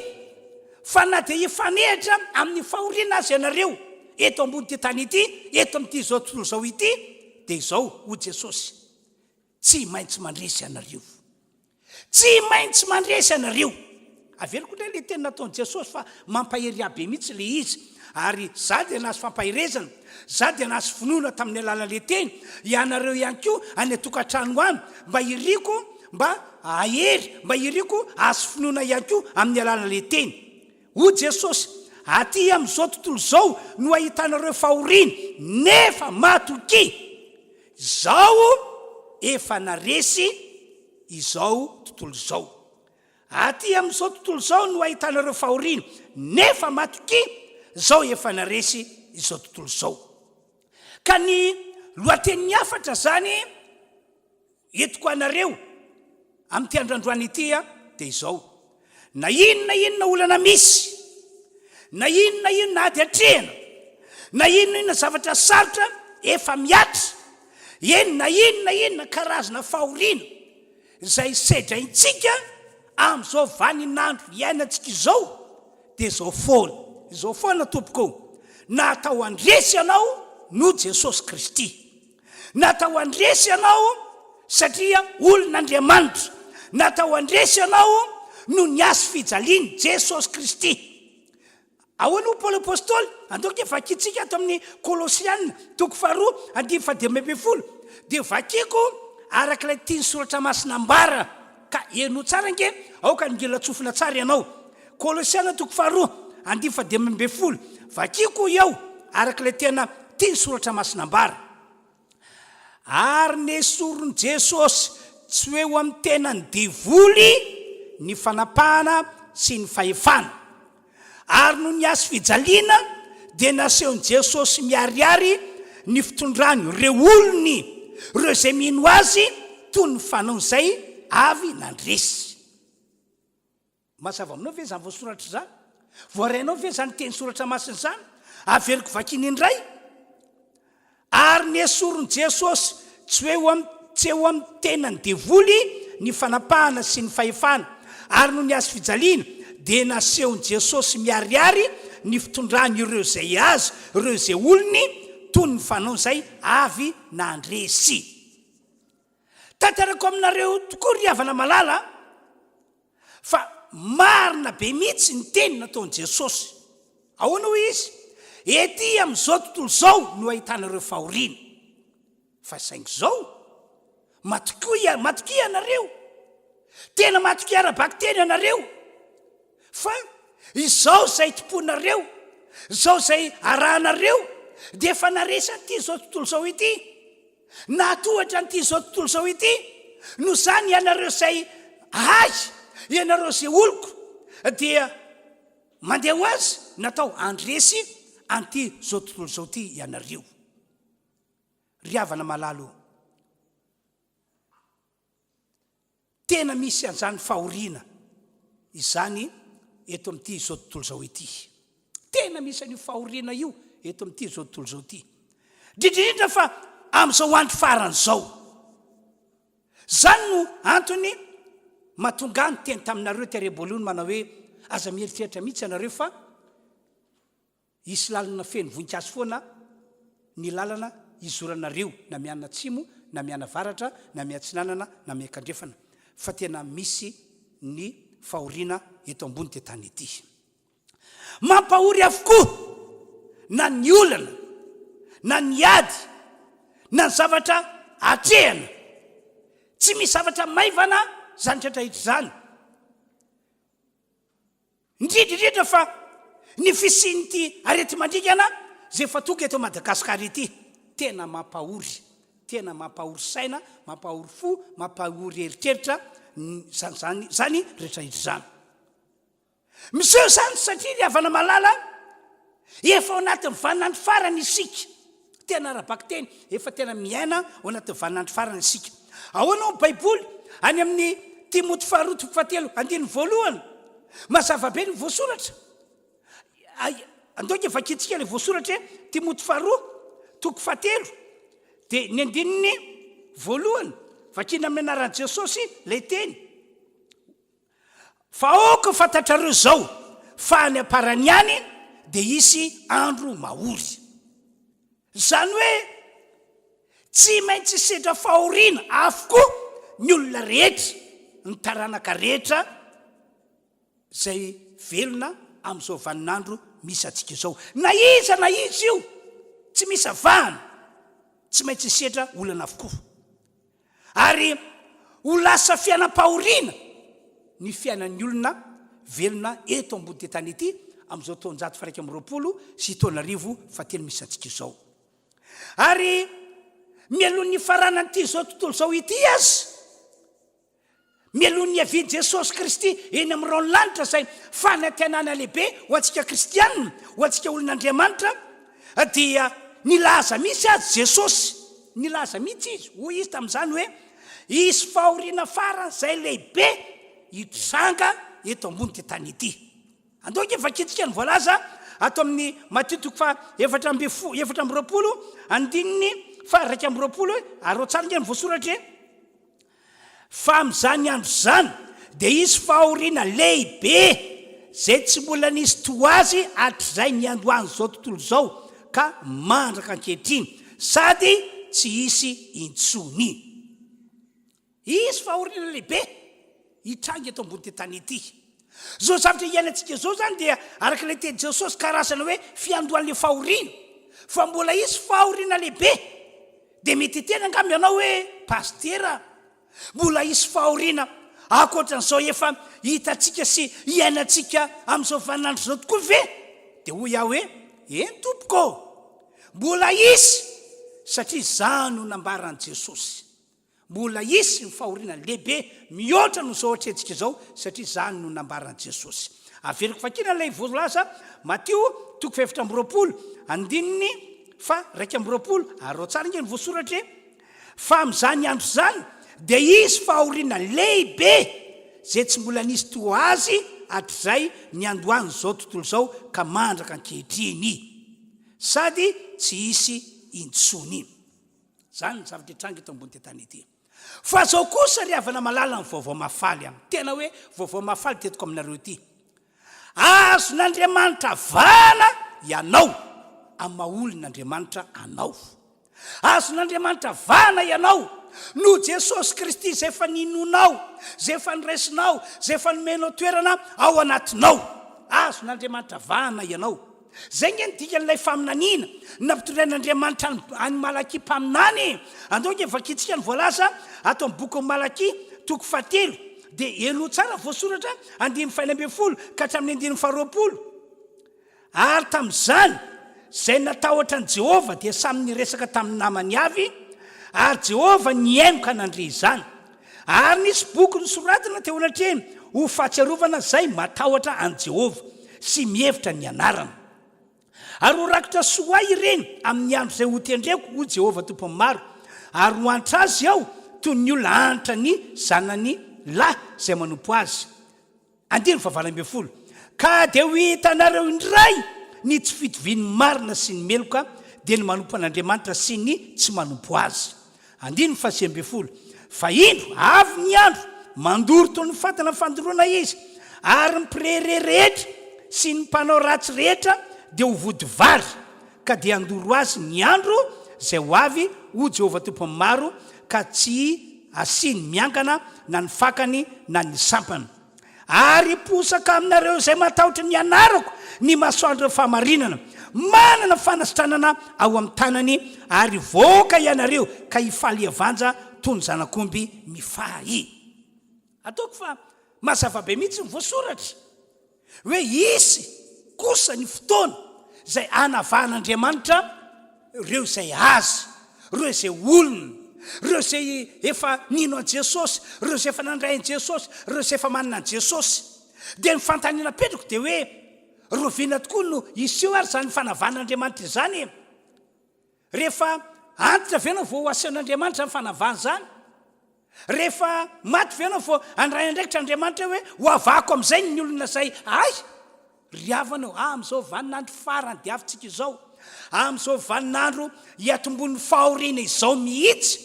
fa na dia hifanehitra amin'ny fahoriana aza ianareo eto ambonin'ity tany ity, eto amin'ity izao tontolo izao ity, dia izao, hoy Jesosy, tsy maintsy mandresy ianareo. Tsy maintsy mandresy ianareo. Averiko indray ilay teny nataon'i Jesosy fa mampahery ahy be mihitsy ilay izy. Ary za dia nahazo fampaherezana, za dia nahazo finoana tamin'ny alalan'ilay teny. Ianareo ihany koa any an-tokantrano any, mba iriko mba hahery, mba iriko hahazo finoana ihany koa amin'ny alalan'ilay teny. Hoy Jesosy, Aty amin'izao tontolo izao no ahitanareo fahoriana, nefa matokia! Izaho efa naresy izao tontolo izao. Aty amin'izao tontolo izao no ahitanareo fahoriana, nefa matokia, Izaho efa naresy izao tontolo izao. Ka ny lohatenin'ny hafatra izany entiko anareo amin'ity andro androany ity dia izao, na inona inona olana misy, na inona inona ady atrehina, na inona inona zavatra sarotra efa mihatra, eny na inona inona karazana fahoriana izay sedraintsika amin'izao vaninandro iainantsika izao dia izao foana, izao foana tompoko ô, natao handresy anao no Jesosy Kristy. Natao handresy ianao satria olon'Andriamanitra. Natao handresy ianao noho ny hazo fijalian'i Jesosy Kristy. Ahoana hoy Paoly Apostoly? Andao ange vakintsika ato amin'ny Kolosiana, toko faharoa, andininy fahadimy ambin'ny folo. Dia vakiko araka ilay tian'ny Soratra Masina ambara. Ka henoy tsara ange, aoka hanongilan-tsofina tsara ianao. Kolosiana toko faharoa, andininy fahadimy ambin'ny folo. Vakiko hoy aho, araka ilay tena tian'ny Soratra Masina ambara. Ary nesorin'i Jesosy tsy ho eo amin'ny tenan'ny devoly ny fanapahana sy ny fahefana. Ary noho ny hazo fijaliana dia nasehon'i Jesosy miharihary ny fitondrany ireo olony, ireo izay mino Azy toy ny fanaon'izay avy nandresy. Mazava aminao ve izany voasoratra izany? Voarainao ve izany teny soratra masina izany? Averiko vakiana indray. Ary nesorin'i Jesosy tsy ho eo amin'ny tsy eo amin'ny tenan'ny devoly ny fanapahana sy ny fahefana, ary noho ny hazo fijaliana dia nasehon'i Jesosy miharihary ny fitondrany ireo izay azy, ireo izay olony, toy ny fanaon'izay avy nandresy. Tanterako aminareo tokoa ry havana malala fa marina be mihitsy ny teny nataon'i Jesosy. Ahoana hoy izy? Ety amin'izao tontolo izao no ahitanareo fahoriana. Fa saingy izao, matokia, matokia ianareo. Tena matokia ara-bakiteny ianareo. Fa izao izay tompoinareo, izao izay arahanareo, dia efa naresy an'ity izao tontolo izao ity. Nahatohatra an'ity izao tontolo izao ity, noho izany ianareo izay ahy, ianareo izay oloko, dia mandeha ho azy natao handresy an'ity izao tontolo izao ity ianareo. Ry havana malala ô, Tena misy an'izany fahoriana izany eto amin'ity izao tontolo izao ity. Tena misy an'io fahoriana io eto amin'ity izao tontolo izao ity. Indrindra indrindra fa amin'izao andro farany izao. Izany no antony mahatonga ahy niteny taminareo tery am-boalohany manao hoe aza mieritreritra mihitsy ianareo fa Hisy lalana feno voninkazo foana ny lalana hizoranareo na mianatsimo na mianavaratra na miatsinanana na miankandrefana fa tena misy ny fahoriana eto ambony ty tany ity. Mampahory avokoa na ny olana na ny ady na ny zavatra atrehana. Tsy misy zavatra maivana izany tratrahitra izany. Indrindra indrindra fa ny fisian'ity areti-mandringana izay efa tonga eto Madagasikara ity. Tena mampahory, tena mampahory saina, mampahory fo, mampahory eritreritra izany izany izany rehetra izany. Miseho izany satria ry havana malala, efa ao anatin'ny vaninandro farany isika. Tena ara-bakiteny, efa tena miaina ao anatin'ny vaninandro farany isika. Ahoana hoy ny Baiboly any amin'ny Timoty faharoa toko fahatelo andininy voalohany? Mazava be ny voasoratra. Andao ange vakintsika ilay voasoratra hoe Timoty faharoa toko fahatelo dia ny andininy voalohany. Vakina amin'ny anaran'i Jesosy ilay teny. Fa aoka ho fantatrareo izao, fa any am-parany any dia hisy andro mahory. Izany hoe tsy maintsy hisedra fahoriana avokoa ny olona rehetra, ny taranaka rehetra izay velona amin'izao vaninandro misy antsika izao. Na iza na iza io, tsy misy avahana, tsy maintsy hisedra olana avokoa. Ary ho lasa fiainam-pahoriana ny fiainan'ny olona velona eto ambony tany ity amin'izao taonjato faha-21 fahatelo misy antsika izao. Ary mialoha ny hifaranan'ity izao tontolo izao ity aza, Mialoha ny niavian'i Jesosy Kristy eny amin'ny rahon'ny lanitra izay fanantenana lehibe ho antsika kristianina, ho antsika olon'Andriamanitra, dia nilaza mihitsy aza Jesosy, nilaza mihitsy Izy, hoy Izy tamin'izany hoe, Hisy fahoriana faran'izay lehibe hitranga eto ambony ity tany ity. Andao ange vakintsika ny voalaza ato amin'ny Matio toko faha 14, 24, andininy faha 21, ary ao tsara ange ny voasoratra e. Fa amin'izany andro izany dia hisy fahoriana lehibe izay tsy mbola nisy toa azy hatrizay niandohan'izao tontolo izao ka mandraka ankehitriny, sady tsy hisy intsony. Hisy fahoriana lehibe hitranga eto ambonin'ity tany ity. Izao zavatra iainantsika izao izany dia araka ilay tenin'i Jesosy karazana hoe fiandohan'ilay fahoriana. Fa mbola hisy fahoriana lehibe. Dia mety hiteny angamba ianao hoe, Pasitera, mbola hisy fahoriana ankoatran'izao efa hitantsika sy iainantsika amin'izao vaninandro izao tokoa ve? Dia hoy aho hoe, Eny tompoko ô! Mbola hisy, satria izany no nambaran'i Jesosy. Mbola hisy ny fahoriana lehibe mihoatra noho izao atrehintsika izao, satria izany no nambaran'i Jesosy. Averiko vakiana ilay voalaza, Matio toko fahefatra amby 20, andininy faha 21, araho tsara ange ny voasoratra e! Fa amin'izany andro izany dia hisy fahoriana lehibe izay tsy mbola nisy toa azy hatrizay niandohan'izao tontolo izao ka mandraka ankehitriny, sady tsy hisy intsony. Izany ny zavatra hitranga eto ambony tany ety. Fa zao kosa ry havana malala ny vaovao mahafaly an! Tena hoe vaovao mahafaly ty entiko aminareo ity. Azon'Andriamanitra vahana ianao amin'ny maha olon'Andriamanitra anao. Azon'Andriamanitra vahana ianao noho Jesosy Kristy izay efa ninoanao, izay efa noraisinao, izay efa nomenao toerana ao anatinao. Azon'Andriamanitra vahana ianao. Izay ange ny dikan'ilay faminaniana nampitondrain'Andriamanitra an'i Malakia mpaminany e! Andao ange vakintsika ny voalaza ato amin'ny bokin'i Malakia, toko fahatelo, dia henoy tsara ny voasoratra, andininy fahenina ambin'ny folo ka hatramin'ny andininy faharoapolo. Ary tamin'izany, izay natahotra an'i Jehovah dia samy niresaka tamin'ny namany avy, ary Jehovah nihaino ka nandre izany. Ary nisy boky nosoratana teo anatrehany ho fahatsiarovana izay matahotra an'i Jehovah sy mihevitra ny anarany. Ary ho rakitra soa ahy ireny amin'ny andro izay hotendreko, hoy Jehovah Tompon'ny maro, ary ho antra azy aho toy ny olona antra ny zanany lahy izay manompo azy. Andininy fahavalo ambin'ny folo, Ka dia ho hitanareo indray ny tsy fitovian'ny marina sy ny meloka, dia ny manompo an'Andriamanitra sy ny tsy manompo Azy. Andininy faha-19, Fa indro, avy ny andro, mandoro toy ny fatana fandoroana izy, ary ny mpirehareha rehetra sy ny mpanao ratsy rehetra dia ho vody vary, ka dia handoro azy ny andro izay ho avy, hoy Jehovah Tompon'ny maro, ka tsy hasiany miangana na ny fakany na ny sampany. Ary hiposaka aminareo izay matahotra ny anarako ny masoandron'ny fahamarinana, manana fanasitranana ao amin'ny tanany, ary hivoaka ianareo ka hifaly hiavanja toy ny zanak'omby mifahy. Ataoko fa mazava be mihitsy ny voasoratra. Hoe hisy kosa ny fotoana izay hanavahan'Andriamanitra ireo izay Azy, ireo izay olony, ireo izay efa nino an'i Jesosy, ireo izay efa nandray an'i Jesosy, ireo izay efa manana an'i Jesosy. Dia ny fanontaniana apetrako dia hoe, rahoviana tokoa no hiseho ary izany fanavahan'Andriamanitra izany e? Rehefa antitra ve ianao vao ho asehon'Andriamanitra izany fanavahana izany? Rehefa maty ve ianao vao handray andraikitra Andriamanitra hoe ho avahako amin'izay ny olona izay ahy? Ry havana ô, amin'izao vaninandro farany diavintsika izao, amin'izao vaninandro hiatomboan'ny fahoriana izao mihitsy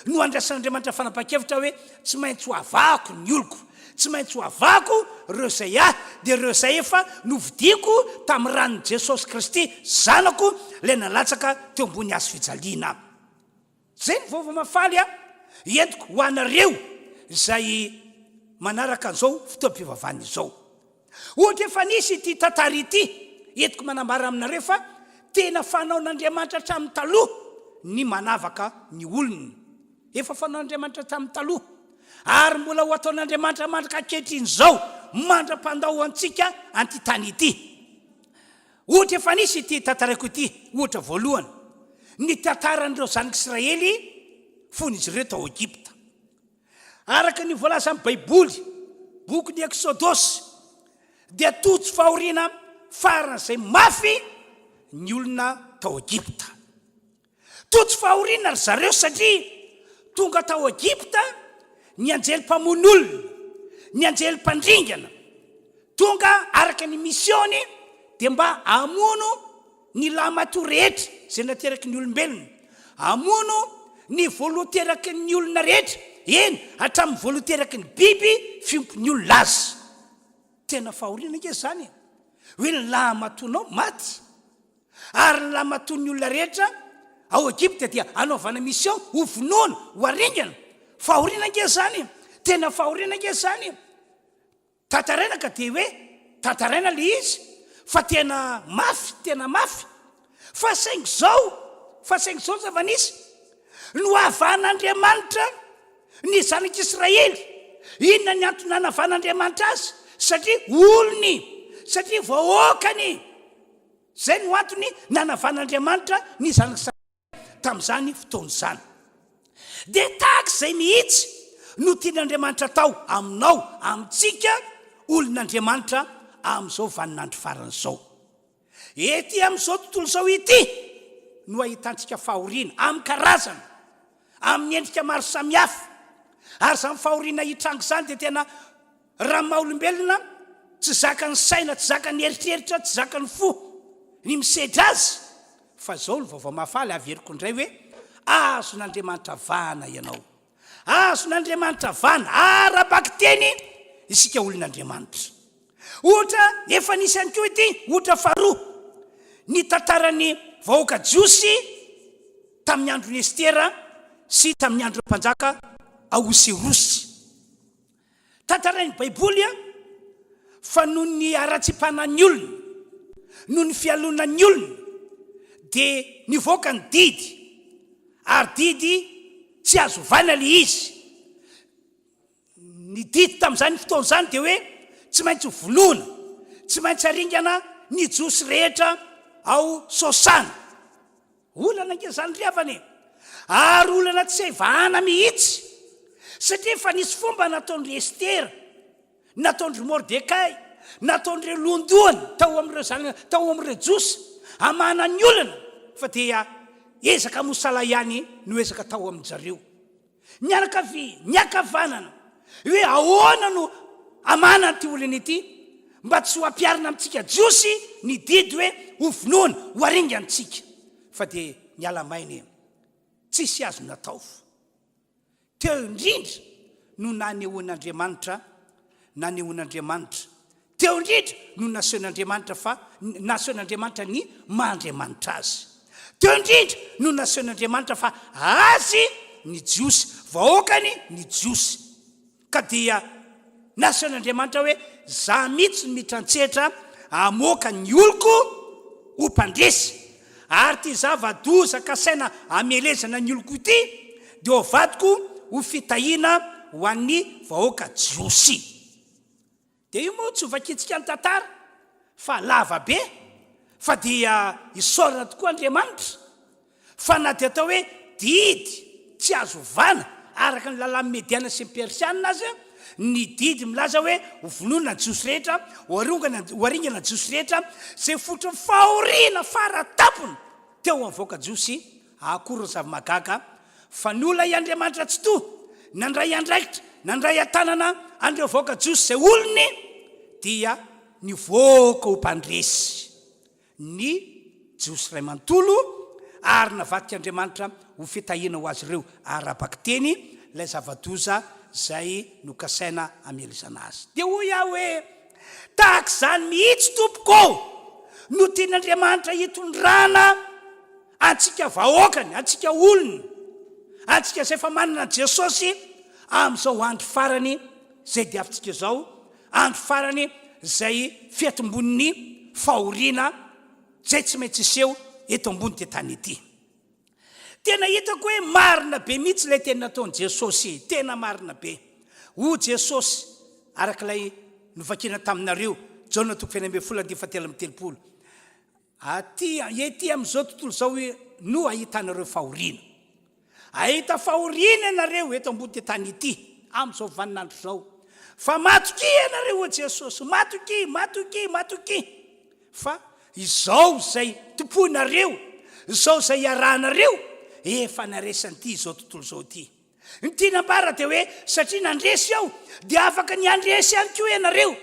no handraisan'Andriamanitra fanapahan-kevitra hoe tsy maintsy ho avahako ny oloko. Tsy maintsy ho avahako ireo izay ahy, dia ireo izay efa novidiako tamin'ny ran'i Jesosy Kristy Zanako, ilay nalatsaka teo ambony hazo fijaliana. Izay no vaovao mahafaly entiko ho anareo izay manaraka an'izao fotoam-pivavahana izao. Ohatra efa nisy ity tantara ity, entiko manambara aminareo fa tena fanaon'Andriamanitra hatramin'ny taloha ny manavaka ny olona. Efa fanaon'Andriamanitra hatramin'ny taloha, ary mbola ho ataon'Andriamanitra mandraka ankehitriny izao, mandra-pandao antsika an'ity tany ity. Ohatra efa nisy ity tantaraiko ity, ohatra voalohany, ny tantaran'ireo zanak'Israely fony izy ireo tao Egypta. Araka ny voalazan'ny Baiboly, bokin'ny Eksodosy, dia tojo fahoriana faran'izay mafy ny olona tao Egypta. Tojo fahoriana ry zareo satria tonga tao Egypta ny anjely mpamono olona, ny anjely mpandringana. Tonga araka ny mission-ny dia mba hamono ny lahimatoa rehetra izay nateraky ny olombelona, hamono ny voalohan-teraky ny olona rehetra, eny hatramin'ny voalohan-teraky ny biby fiompin'ny olona aza. Tena fahoriana ange izany e! Hoe ny lahimatoanao maty. Ary ny lahimatoan'ny olona rehetra ao Egypta dia anaovana mission ho vonoana, ho aringana. Fahoriana ange izany e! Tena fahoriana ange izany e! Tantaraina ka dia hoe tantaraina le izy fa tena mafy, tena mafy. Fa saingy izao, fa saingy izao ny zava-nisy, nohavan'Andriamanitra ny zanak'Israely. Inona ny antony nanavan'Andriamanitra azy? Satria olony, satria vahoakany. Izay no antony nanavan'Andriamanitra ny zanak'Israely. tamin'izany fotoana izany. Dia tahaka izay mihitsy no tian'Andriamanitra atao aminao, amintsika olon'Andriamanitra amin'izao vaninandro farany izao. Ety amin'izao tontolo izao ity no ahitantsika fahoriana amin'ny karazana, amin'ny endrika maro samihafa. Ary izany fahoriana hitranga izany dia tena Raha maha olombelona, tsy zakan'ny saina, tsy zakan'ny eritreritra, tsy zakan'ny fo ny misedra azy. Fa izao ny vaovao mahafaly averiko indray hoe, azon'Andriamanitra vahana ianao. Azon'Andriamanitra vahana, ara-bakiteny isika olon'Andriamanitra. Ohatra efa nisy ihany koa ity, ohatra faharoa, ny tantaran'ny vahoaka jiosy tamin'ny andron'i Estera sy tamin'ny andron'ny mpanjaka Ahosirosy. Tantarain'ny Baiboly fa noho ny haratsiam-panahin'ny olona, noho ny fialonan'ny olona, dia nivoaka ny didy, ary didy tsy azo ovaina ilay izy. Ny didy tamin'izany fotoana izany dia hoe tsy maintsy hovonoina, tsy maintsy haringana ny Jiosy rehetra ao Sosana. Olana ange izany ry havana e! Ary olana tsy hay vahana mihitsy, satria efa nisy fomba nataon-dry Estera, nataon-dry Mordekay, nataon'ireo lohandohany tao amin'ireo zana, tao amin'ireo Jiosy, hamahana ny olana, fa dia ezaka mosala ihany no ezaka tao amin-dry zareo. Ny ankavia, ny ankavanana, hoe ahoana no hamahana an'ity olana ity, mba tsy ho ampiharina amintsika Jiosy ny didy hoe ho vonoina, ho aringantsika. Fa dia niala maina e. Tsisy azo natao. Teo indrindra no nanehoan'Andriamanitra, nanehoan'Andriamanitra Teo indrindra no nasehon'Andriamanitra fa nasehon'Andriamanitra ny maha Andriamanitra Azy. Teo indrindra no nasehon'Andriamanitra fa Azy ny Jiosy, vahoakany ny Jiosy. Ka dia nasehon'Andriamanitra hoe, Za mihitsy no miditra an-tsehatra hamoaka ny oloko ho mpandresy. Ary ity zava-doza kasaina hamelezana ny oloko ity dia ho avadiko ho fitahiana ho an'ny vahoaka Jiosy. Dia io moa tsy ho vakintsika ny tantara fa lava be fa dia isaorana tokoa Andriamanitra fa na dia atao hoe didy tsy azo ovana araka ny lalàn'ny Mediana sy ny Persiana aza ny didy milaza hoe ho vonoina ny Jiosy rehetra, ho arongana ho aringana ny Jiosy rehetra izay fototry ny fahoriana fara tampony teo amin'ny vahoaka Jiosy Akory ny zava-mahagaga fa ny olona i Andriamanitra Tsitoha nandray andraikitra, nandray an-tanana an'ireo vahoaka Jiosy izay olony, dia nivoaka ho mpandresy ny Jiosy iray manontolo ary navadik'Andriamanitra ho fitahiana ho azy ireo ara-bakiteny ilay zava-doza izay nokasaina hamelezana azy. Dia hoy aho hoe, Tahaka izany mihitsy, tompoko ô, no tian'Andriamanitra hitondrana Antsika vahoakany, antsika olony, antsika izay efa manana an'i Jesosy amin'izao andro farany izay diavintsika izao, andro farany izay fiatombon'ny fahoriana izay tsy maintsy hiseho eto ambony ity tany ity. Tena hitako hoe marina be mihitsy ilay teny nataon'i Jesosy, tena marina be. Hoy Jesosy, araka ilay novakina taminareo, Jaona toko faha-16 andininy fahatelo amby telopolo, Aty, ety amin'izao tontolo izao no ahitanareo fahoriana. Ahita fahoriana ianareo eto ambony tany ity, amin'izao vaninandro izao. Fa matokia ianareo, hoy Jesosy, matokia, matokia, matokia, fa izao izay tompoinareo, izao izay iarahanareo, efa naresy an'ity izao tontolo izao ity. Ny tiana ambara dia hoe satria nandresy aho dia afaka ny handresy ihany koa ianareo.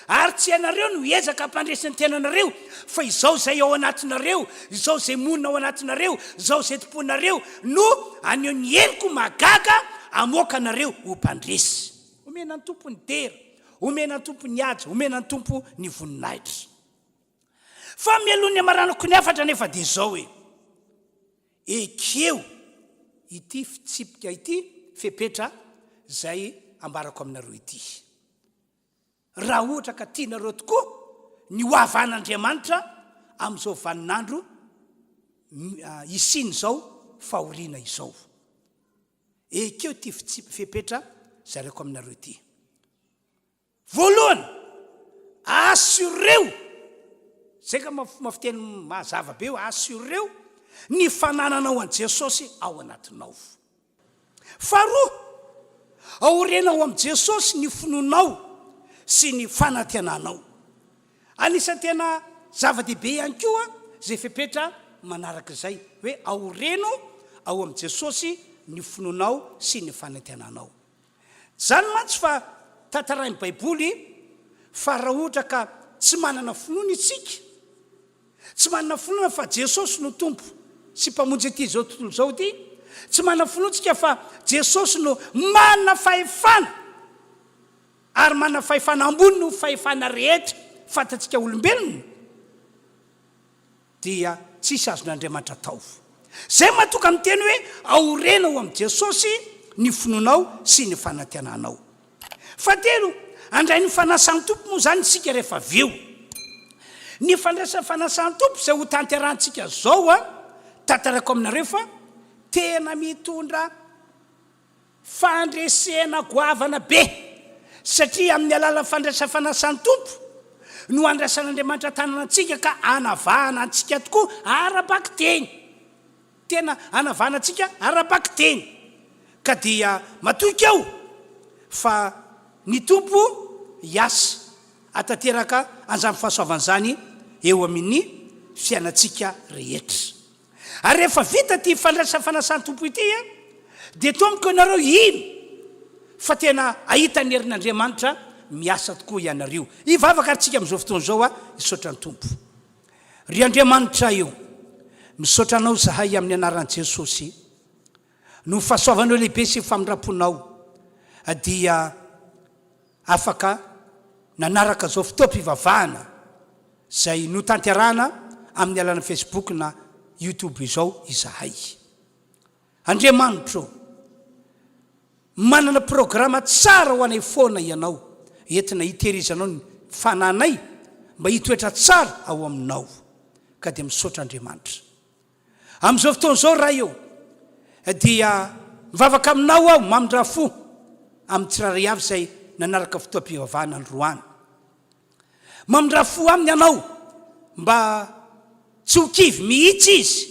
Ary tsy ianareo no hiezaka hampandresy ny tenanareo fa izao izay ao anatinareo, izao izay monina ao anatinareo, izao izay tompoinareo no haneho ny heriko mahagaga hamoaka anareo ho mpandresy. Omena ny Tompo ny dera, omena ny Tompo ny haja, omena ny Tompo ny voninahitra. Fa mialoha ny hamaranako ny hafatra anefa dia izao e. Ekeo ity fitsipika ity, fepetra izay ambarako aminareo ity. Raha ohatra ka tianareo tokoa ny ho havan'Andriamanitra amin'izao vaninandro hisian'izao fahoriana izao. Ekeo ity fitsipy fepetra zaraiko aminareo ity. Voalohany, assureo, zay angamba fomba fiteny mazava be io, assureo ny fanananao an'i Jesosy ao anatinao. Faharoa, aorenao amin'i Jesosy ny finoanao sy ny fanantenanao. Anisan'ny tena zava-dehibe ihany koa izay fepetra manaraka izay, hoe aoreno ao amin'i Jesosy ny finoanao sy ny fanantenanao. Izany mantsy fa tantarain'ny Baiboly fa raha ohatra ka tsy manana finoana isika, tsy manana finoana fa Jesosy no Tompo sy Mpamonjy ity izao tontolo izao ity, tsy manana finoana isika fa Jesosy no manana fahefana ary manana fahefana ambony noho ny fahefana rehetra fantatsika olombelona, dia tsisy azon'Andriamanitra atao. Izay mahatonga miteny hoe aorena ao amin'i Jesosy ny finoanao sy ny fanantenanao. Fahatelo, handray ny fanasan'ny Tompo moa izany isika rehefa avy eo. Ny fandraisana fanasan'ny Tompo izay hotanterahantsika izao an, tantaraiko aminareo fa tena mitondra Fandresena goavana be, satria amin'ny alalan'ny fandraisana fanasan'ny Tompo no andraisan'Andriamanitra tanana antsika ka anavahana antsika tokoa ara-bakiteny. Tena anavahana antsika ara-bakiteny. Ka dia matoky aho fa ny Tompo hiasa hahatanteraka an'izany fahasoavana izany eo amin'ny fiainantsika rehetra. Ary rehefa vita ity fandraisana fanasan'ny Tompo ity, dia tompoko ianareo hino fa tena hahita ny herin'Andriamanitra miasa tokoa ianareo. Hivavaka ary tsika amin'izao fotoana izao hisaotra ny Tompo. Ry Andriamanitray o, misaotra Anao izahay amin'ny anaran'i Jesosy, noho ny fahasoavanao lehibe sy ny famindram-ponao, dia afaka nanaraka izao fotoam-pivavahana izay notanterahana amin'ny alalan'ny Facebook na YouTube izao izahay. Andriamanitro ô, manana programa tsara ho anay foana Ianao, entina hitehirizanao ny fananay mba hitoetra tsara ao Aminao. Ka dia misaotra Andriamanitra. Amin'izao fotoana izao Ray ô, dia mivavaka Aminao aho mamindrà fo amin'ny tsirairay avy izay nanaraka fotoam-pivavahana androany. Mamindrà fo aminy Ianao mba tsy ho kivy mihitsy izy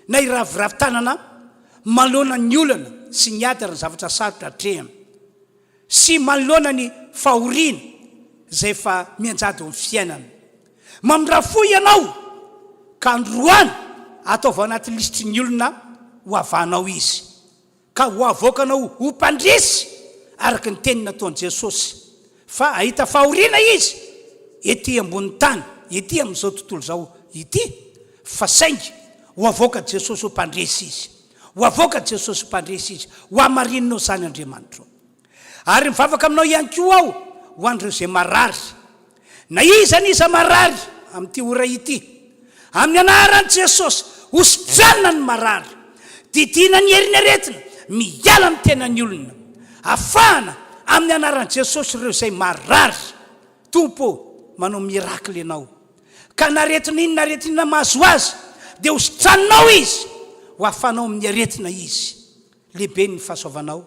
na hiraviravy tanana manoloana ny olana sy ny ady ary ny zavatra sarotra atrehiny sy manoloana ny fahoriana izay efa mianjady eo amin'ny fiainany. Mamindrà fo Ianao ka androany ataovy ao anaty lisitry ny olona ho havanao izy. Ka ho avoakanao ho mpandresy araka ny teny nataon'i Jesosy, fa hahita fahoriana izy ety ambonin'ny tany, ety amin'izao tontolo izao ity, fa saingy ho avoakan'i Jesosy ho mpandresy izy. Ho avoakan'i Jesosy ho mpandresy izy. Ho hamarininao izany, Andriamanitro. Ary mivavaka aminao ihany koa aho ho an'ireo izay marary. Na iza n'iza marary amin'ity ora ity, amin'ny anaran'i Jesosy, hositranina ny marary. Didiana ny herin'ny aretina miala amin'ny tenan'ny olona. Afahana amin'ny anaran'i Jesosy ireo izay marary. Tompo ô, manao miracle Ianao. Ka na aretina inona aretina inona mahazo azy, dia hositraninao izy. Ho afanao amin'ny aretina izy. Lehibe ny fahasoavanao,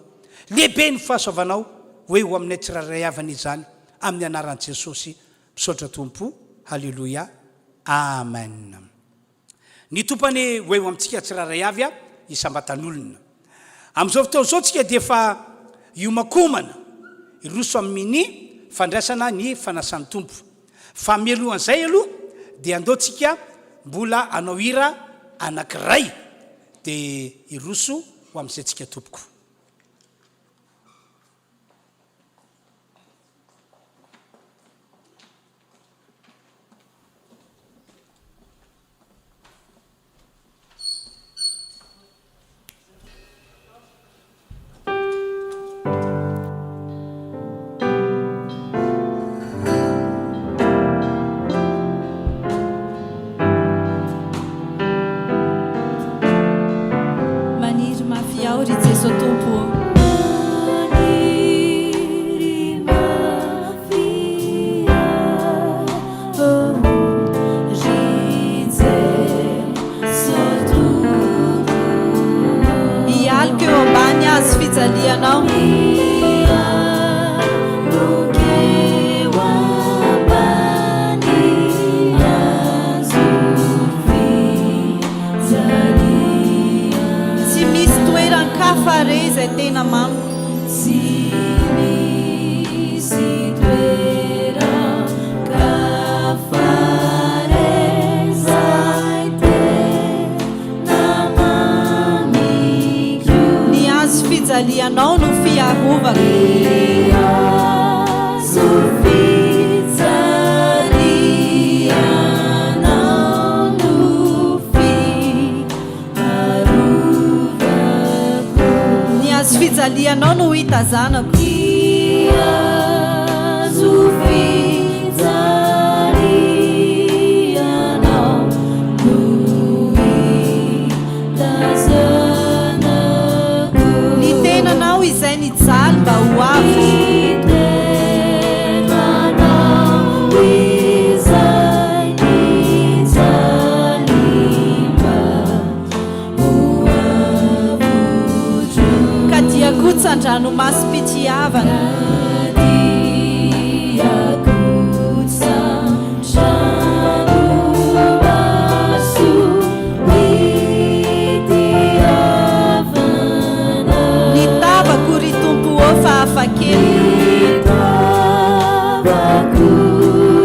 lehibe ny fahasoavanao ho eo aminay tsirairay avy anie izany amin'ny anaran'i Jesosy misaotra Tompo Haleloia Amen Ny Tompo anie ho eo amintsika tsirairay avy isam-batan'olona Amin'izao fotoana izao tsika dia efa hiomakomana hiroso amin'ny fandraisana ny fanasan'ny Tompo fa mialohan'izay aloha dia andao tsika mbola hanao hira anankiray Dia hiroso ho amin'izay tsika tompoko. Maniry mafy aho ry Jeso Tompo. fijalianao no hitazanako. Ny hazo fijalianao no hitazanako. Ny tenanao izay nijaly mba ho avotra. Ny tenanao izay nijaly mba ho avotro. Ka dia kotsan-dranomasom-pitiavana. Ka dia kotsan-dranomasom-pitiavana. Ny tavako, ry Tompo ô, fa hafakeloka. Ny tavako,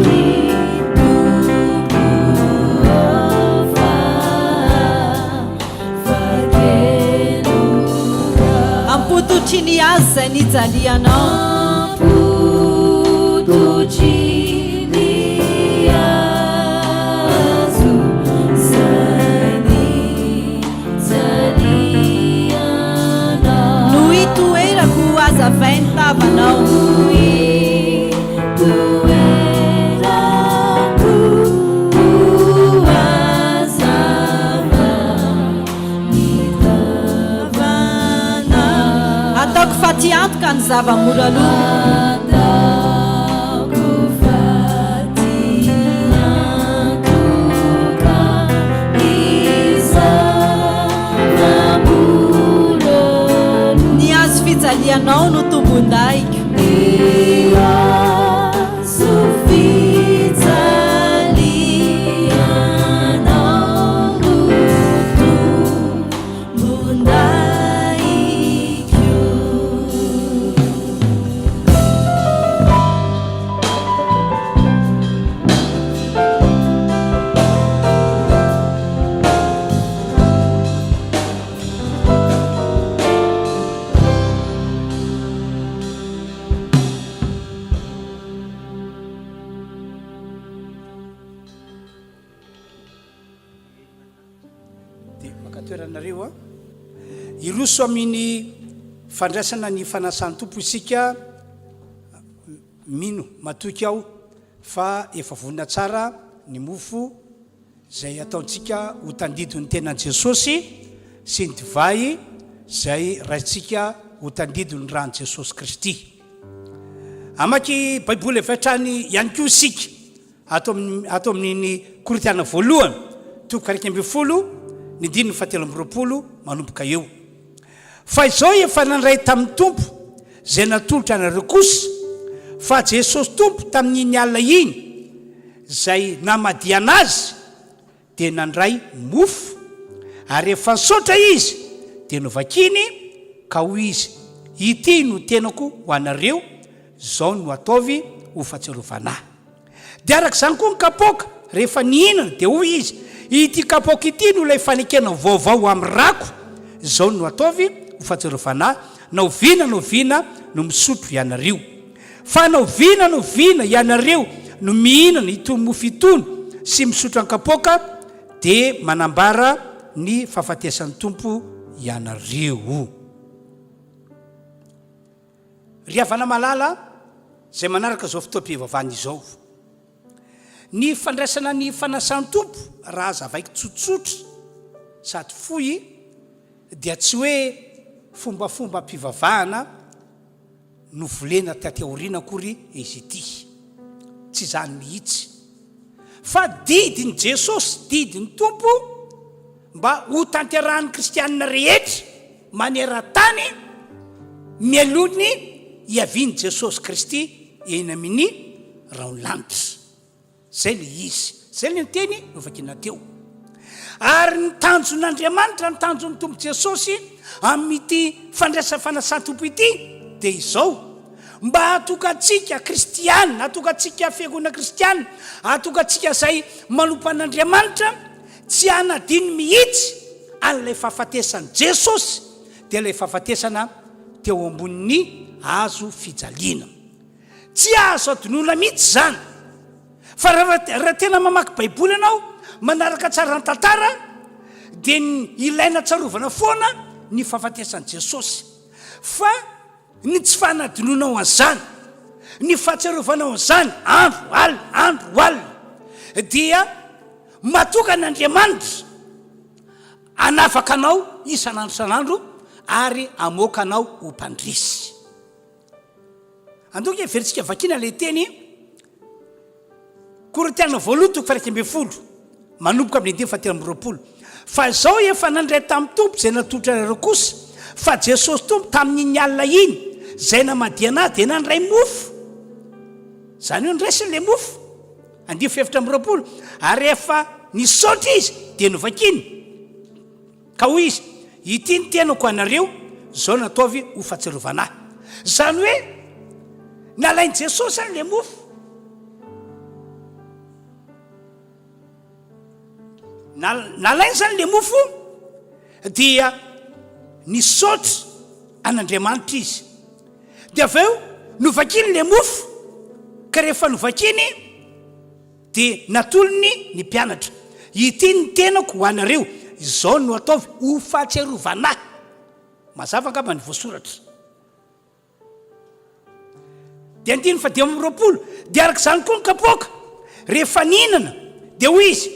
ry Tompo ô, fa hafakeloka. Ampototry ny hazo izay nijalianao. Ampototry ny hazo izay nijalianao. No hitoerako ho hazavain'ny tavanao. No hitoerako ho hazavain'ny tavanao. Ataoko fatiantoka ny zava-mora lo. Ataoko fatiantoka ny zava-mora lo. Ny hazo fijalianao no tombondahiko. Ny hazo fijalianao no tombondahiko. Dia maka toerana nareo a. Hiroso amin'ny fandraisana ny fanasan'ny Tompo isika. Mino, matoky aho fa efa vonona tsara ny mofo izay ataontsika ho tandidon'ny tenan'i Jesosy sy ny divay izay raisintsika ho tandidon'ny ran'i Jesosy Kristy. Hamaky Baiboly avy hatrany ihany koa isika ato amin'ny ato amin'ny Korintiana voalohany toko 11 ny andininy fahatelo amby 20 manomboka eo. Fa izao efa nandray tamin'ny Tompo izay natolotra anareo kosa, fa Jesosy Tompo tamin'iny alina iny izay namadihana Azy dia nandray mofo, ary rehefa nisaotra Izy dia novakiny ka hoy Izy, Ity no tenako ho anareo, izao no ataovy ho fahatsiarovana Ahy. Dia araka izany koa ny kapoaka, rehefa nihinana, dia hoy izy, Ity kapoaka ity no ilay fanekena vaovao amin'ny rako, izao no ataovy ho fahatsiarovana ahy, na oviana na oviana no misotro ianareo. Fa na oviana na oviana ianareo no mihinana itony mofo itony sy misotro an-kapoaka, dia manambara ny fahafatesan'ny Tompo ianareo. Ry havana malala izay manaraka izao fotoam-pivavahana izao, ny fandraisana ny fanasan'ny Tompo raha hazavaiko tsotsotra sady fohy dia tsy hoe fombafombam-pivavahana novolena taty aoriana akory izy ity. Tsy izany mihitsy. Fa didin'i Jesosy, didin'ny Tompo mba hotanterahin'ny kristianina rehetra maneran-tany mialoha ny hiavian'i Jesosy Kristy eny amin'ny rahon'ny lanitra. Izay ilay izy. Izay ilay teny novakiana teo. Ary ny tanjon'Andriamanitra, ny tanjon'ny Tompo Jesosy amin'ity fandraisana fanasan-tompo ity dia izao, mba hahatoka antsika kristiana, hahatoka antsika fiangonana kristiana, hahatoka antsika izay manompo an'Andriamanitra, tsy hanadino mihitsy an'ilay fahafatesan'i Jesosy, dia ilay fahafatesana teo ambonin'ny hazo fijaliana. Tsy azo adinoina mihitsy izany. Fa raha tena mamaky Baiboly ianao, manaraka tsara ny tantara, dia ny ilaina tsarovana foana ny fahafatesan'i Jesosy. Fa ny tsy fanadinoanao an'izany, ny fahatsiarovanao an'izany andro alina, andro alina, dia matoky an'Andriamanitra hanafaka anao isan'andro isan'andro ary hamoaka anao ho mpandresy. Andao ange heverintsika vakiana ilay teny Korintiana voalohany toko faha-11, manomboka amin'ny andininy fahatelo amby 20. Fa izao efa nandray tamin'ny Tompo izay natolotra anareo kosa, fa Jesosy Tompo tamin'iny alina iny, izay namadihana azy, dia nandray mofo. Izany hoe noraisiny ilay mofo. Andininy faha-24. Ary rehefa nisaotra izy, dia novakiny. Ka hoy izy, Ity ny tenako anareo, izao no ataovy ho fahatsiarovana ahy. Izany hoe, nalain'i Jesosy izany ilay mofo. Nalainy izany ilay mofo, dia nisaotra an'Andriamanitra izy. Dia avy eo, novakiny ilay mofo, ka rehefa novakiny, Dia natolony ny mpianatra, Ity ny tenako ho anareo, izao no ataovy ho fahatsiarovana ahy. Mazava angamba ny voasoratra. Dia andininy faha-25, Dia araka izany koa ny kapoaka, rehefa nihinana, dia hoy izy,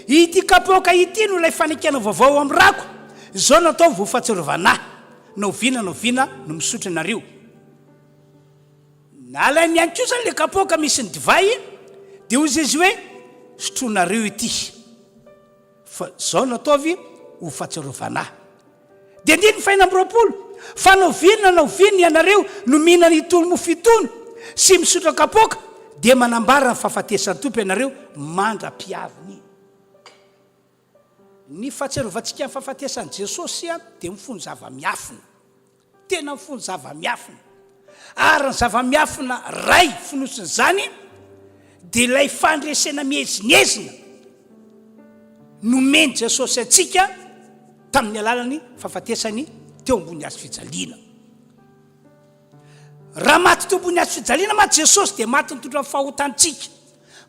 Ity kapoaka ity no ilay fanekena vaovao amin'ny rako, izao no ataovy ho fahatsiarovana ahy, na oviana na oviana no misotro ianareo. Nalainy ihany koa izany ilay kapoaka misy ny divay, dia hoy izy hoe, Sotroinareo ity, fa izao no ataovy ho fahatsiarovana ahy. Dia andininy fahenina amby 20, Fa na oviana na oviana ianareo no mihinana itony mofo itony sy misotro kapoaka, dia manambara ny fahafatesan'ny Tompo ianareo mandra-piaviny. Ny fahatsiarovantsika ny fahafatesan'i Jesosy dia mifono zava-miafina. Tena mifono zava-miafina. Ary ny zava-miafina ray fonosin'izany dia ilay fandresena miezinezina nomen'i Jesosy antsika tamin'ny alalan'ny fahafatesany teo ambony hazo fijaliana. Raha maty teo ambony hazo fijaliana mantsy Jesosy dia maty nitondra ny fahotantsika,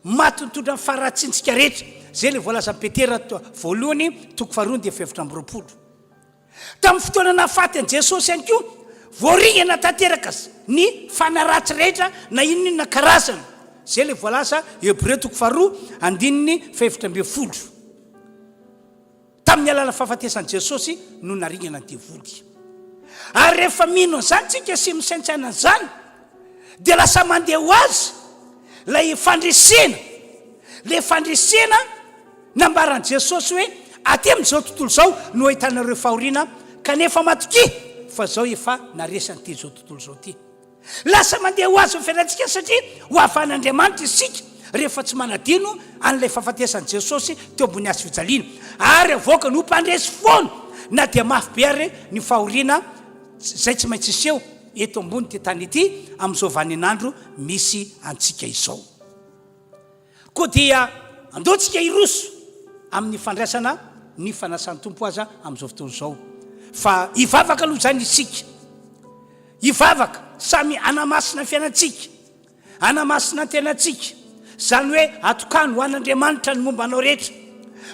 maty nitondra ny faharatsiantsika rehetra. Izay ilay voalazan'i Petera voalohany toko faharoa dia fahefatra amby 20. Tamin'ny fotoana nahafaty an'i Jesosy ihany koa, voaringana tanteraka ny fanahy ratsy rehetra na inona inona karazany. Izay ilay voalaza Hebreo toko faharoa andininy fahefatra 12. Tamin'ny alalan'ny fahafatesan'i Jesosy no naringana ny devoly. Ary rehefa mino an'izany tsika sy misaintsaina an'izany, dia lasa mandeha ho azy ilay fandresena, ilay fandresena nambaran'i Jesosy hoe aty amin'izao tontolo izao no ahitanareo fahoriana, kanefa matokia fa izao efa naresy an'ity izao tontolo izao ity. Lasa mandeha ho azy ny fiainantsika satria ho havan'Andriamanitra isika rehefa tsy manadino an'ilay fahafatesan'i Jesosy teo ambony hazo fijaliana ary avoakany ho mpandresy foana na dia mafy be ary ny fahoriana izay tsy maintsy hiseho eto ambonin'ity tany ity amin'izao vaninandro misy antsika izao. Koa dia andao tsika hiroso amin'ny fandraisana ny fanasan'ny Tompo aza amin'izao fotoana izao. Fa hivavaka aloha izany isika. Hivavaka, samy hanamasina ny fiainantsika, hanamasina ny tenantsika. Izany hoe atokano ho an'Andriamanitra ny momba anao rehetra.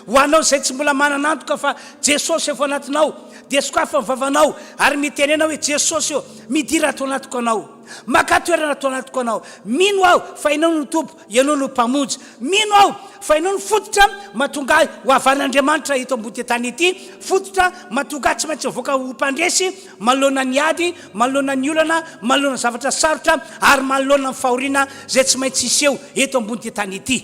Ho anao izay tsy mbola manana antoka fa Jesosy efa ao anatinao, dia sokafy ny vavanao ary mitenena hoe Jesosy ô, midira ato anatiko Anao. Makà toerana ato anatiko Anao. Mino aho fa Ianao no Tompo, Ianao no Mpamonjy. Mino aho fa Ianao no fototra mahatonga ahy ho havan'Andriamanitra eto ambony tany ity, fototra mahatonga ahy tsy maintsy mivoaka ho mpandresy manoloana ny ady, manoloana ny olana, manoloana ny zavatra sarotra ary manoloana ny fahoriana izay tsy maintsy hiseho eto ambony tany ity.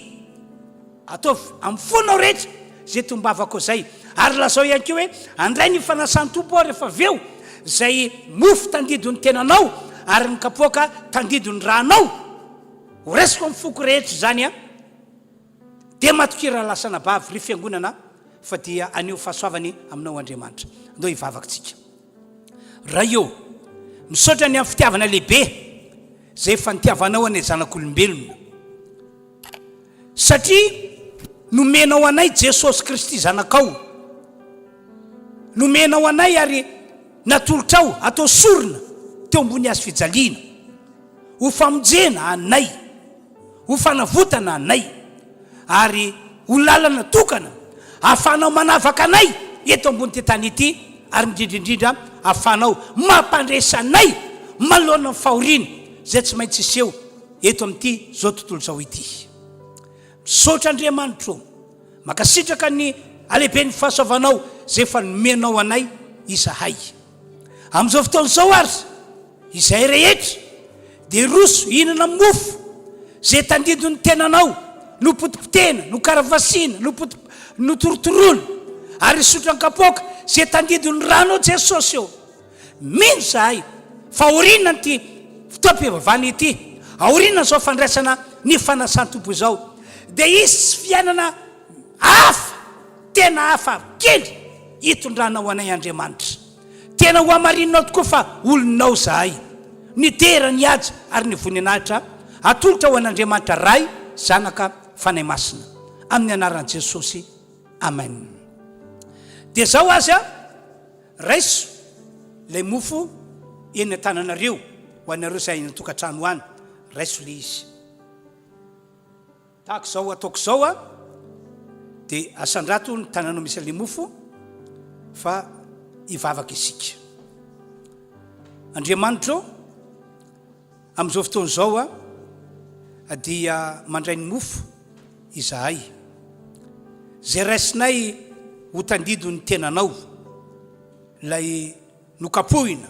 Ataovy amin'ny fonao rehetra izay tombavako izay. Ary lazao ihany koa hoe, Handray ny fanasan'ny Tompo aho rehefa avy eo, izay mofo tandidon'ny tenanao ary ny kapoaka tandidon'ny rànao. Ho raisiko amin'ny foko rehetra izany an! Dia matokia rahalahy sy anabavy, ry fiangonana, fa dia haneho fahasoavany aminao Andriamanitra. Andao hivavaka isika. Ray ô, misaotra ny amin'ny fitiavana lehibe izay efa nitiavanao anay zanak'olombelona. Satria nomenao anay Jesosy Kristy Zanakao. Nomenao anay ary natolotrao hatao sorona teo ambony hazo fijaliana, ho famonjena anay, ho fanavotana anay, ary ho lalana tokana ahafahanao manavaka anay eto ambony ity tany ity, ary indrindra indrindra. ahafahanao mampandresy anay manoloana ny fahoriana izay tsy maintsy hiseho eto amin'ity izao tontolo izao ity. Misaotra Andriamanitro ô! Mankasitraka ny halehiben'ny fahasoavanao izay efa nomenao anay izahay. Amin'izao fotoana izao ary, izahay rehetra dia hiroso hihinana mofo izay tandindon'ny tenanao, nopotipotehina, nokaravasiana, nopoti, notorotoroina, ary hisotro an-kapoaka izay tandindon'ny ranao Jesosy ô. Mino izahay fa aorianan'ity fotoam-pivavahana ity, aorianan'izao fandraisana ny fanasan'ny Tompo izao, dia hisy fiainana hafa, tena hafa kely hitondranao anay Andriamanitra. Tena hohamarininao tokoa fa olonao izahay. Ny dera, ny haja ary ny voninahitra atolotra ho an'Andriamanitra Ray, Zanaka, Fanahy Masina. Amin'ny anaran'i Jesosy. Amen. Dia izao aza. Raiso ilay mofo eny an-tananareo, ho anareo izay any an-tokantrano any, raiso ilay izy. Tahaka izao ataoko izao an, dia asandrato ny tananao misy an'ilay mofo fa hivavaka isika. Andriamanitro, amin'izao fotoana izao an, dia mandray ny mofo izahay, izay raisinay ho tandindon'ny tenanao, ilay nokapohina,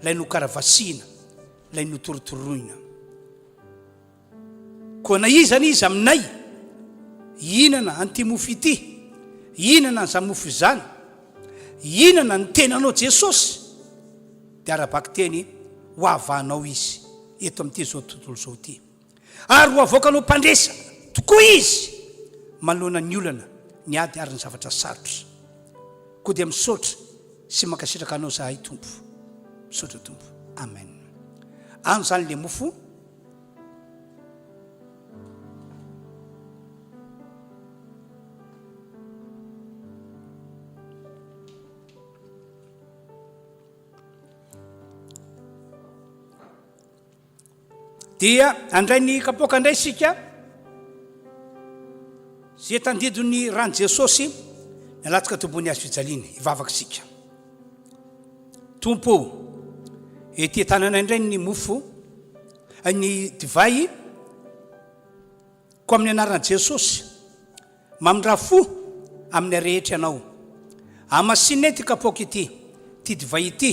ilay nokaravasiana, ilay notorotoroina. Koa na iza na iza aminay hihinana an'ity mofo ity, hihinana an'izany mofo izany, hihinana ny tenanao Jesosy, dia ara-bakiteny ho havanao izy eto amin'ity izao tontolo izao ity. Ary ho avoakanao mpandresy tokoa izy manoloana ny olana, ny ady ary ny zavatra sarotra. Koa dia misaotra sy mankasitraka Anao izahay Tompo. Misaotra Tompo. Amen. Ano izany le mofo. Dia handray ny kapoaka indray isika, izay tandidon'ny ran'i Jesosy nalatsaka teo ambony hazo fijaliana. Hivavaka isika. Tompo ô, ety an-tananay indray ny mofo, ny divay, koa amin'ny anaran'i Jesosy, Mamindrà fo aminay rehetra Ianao. Hamasinay ity kapoaka ity, ity divay ity,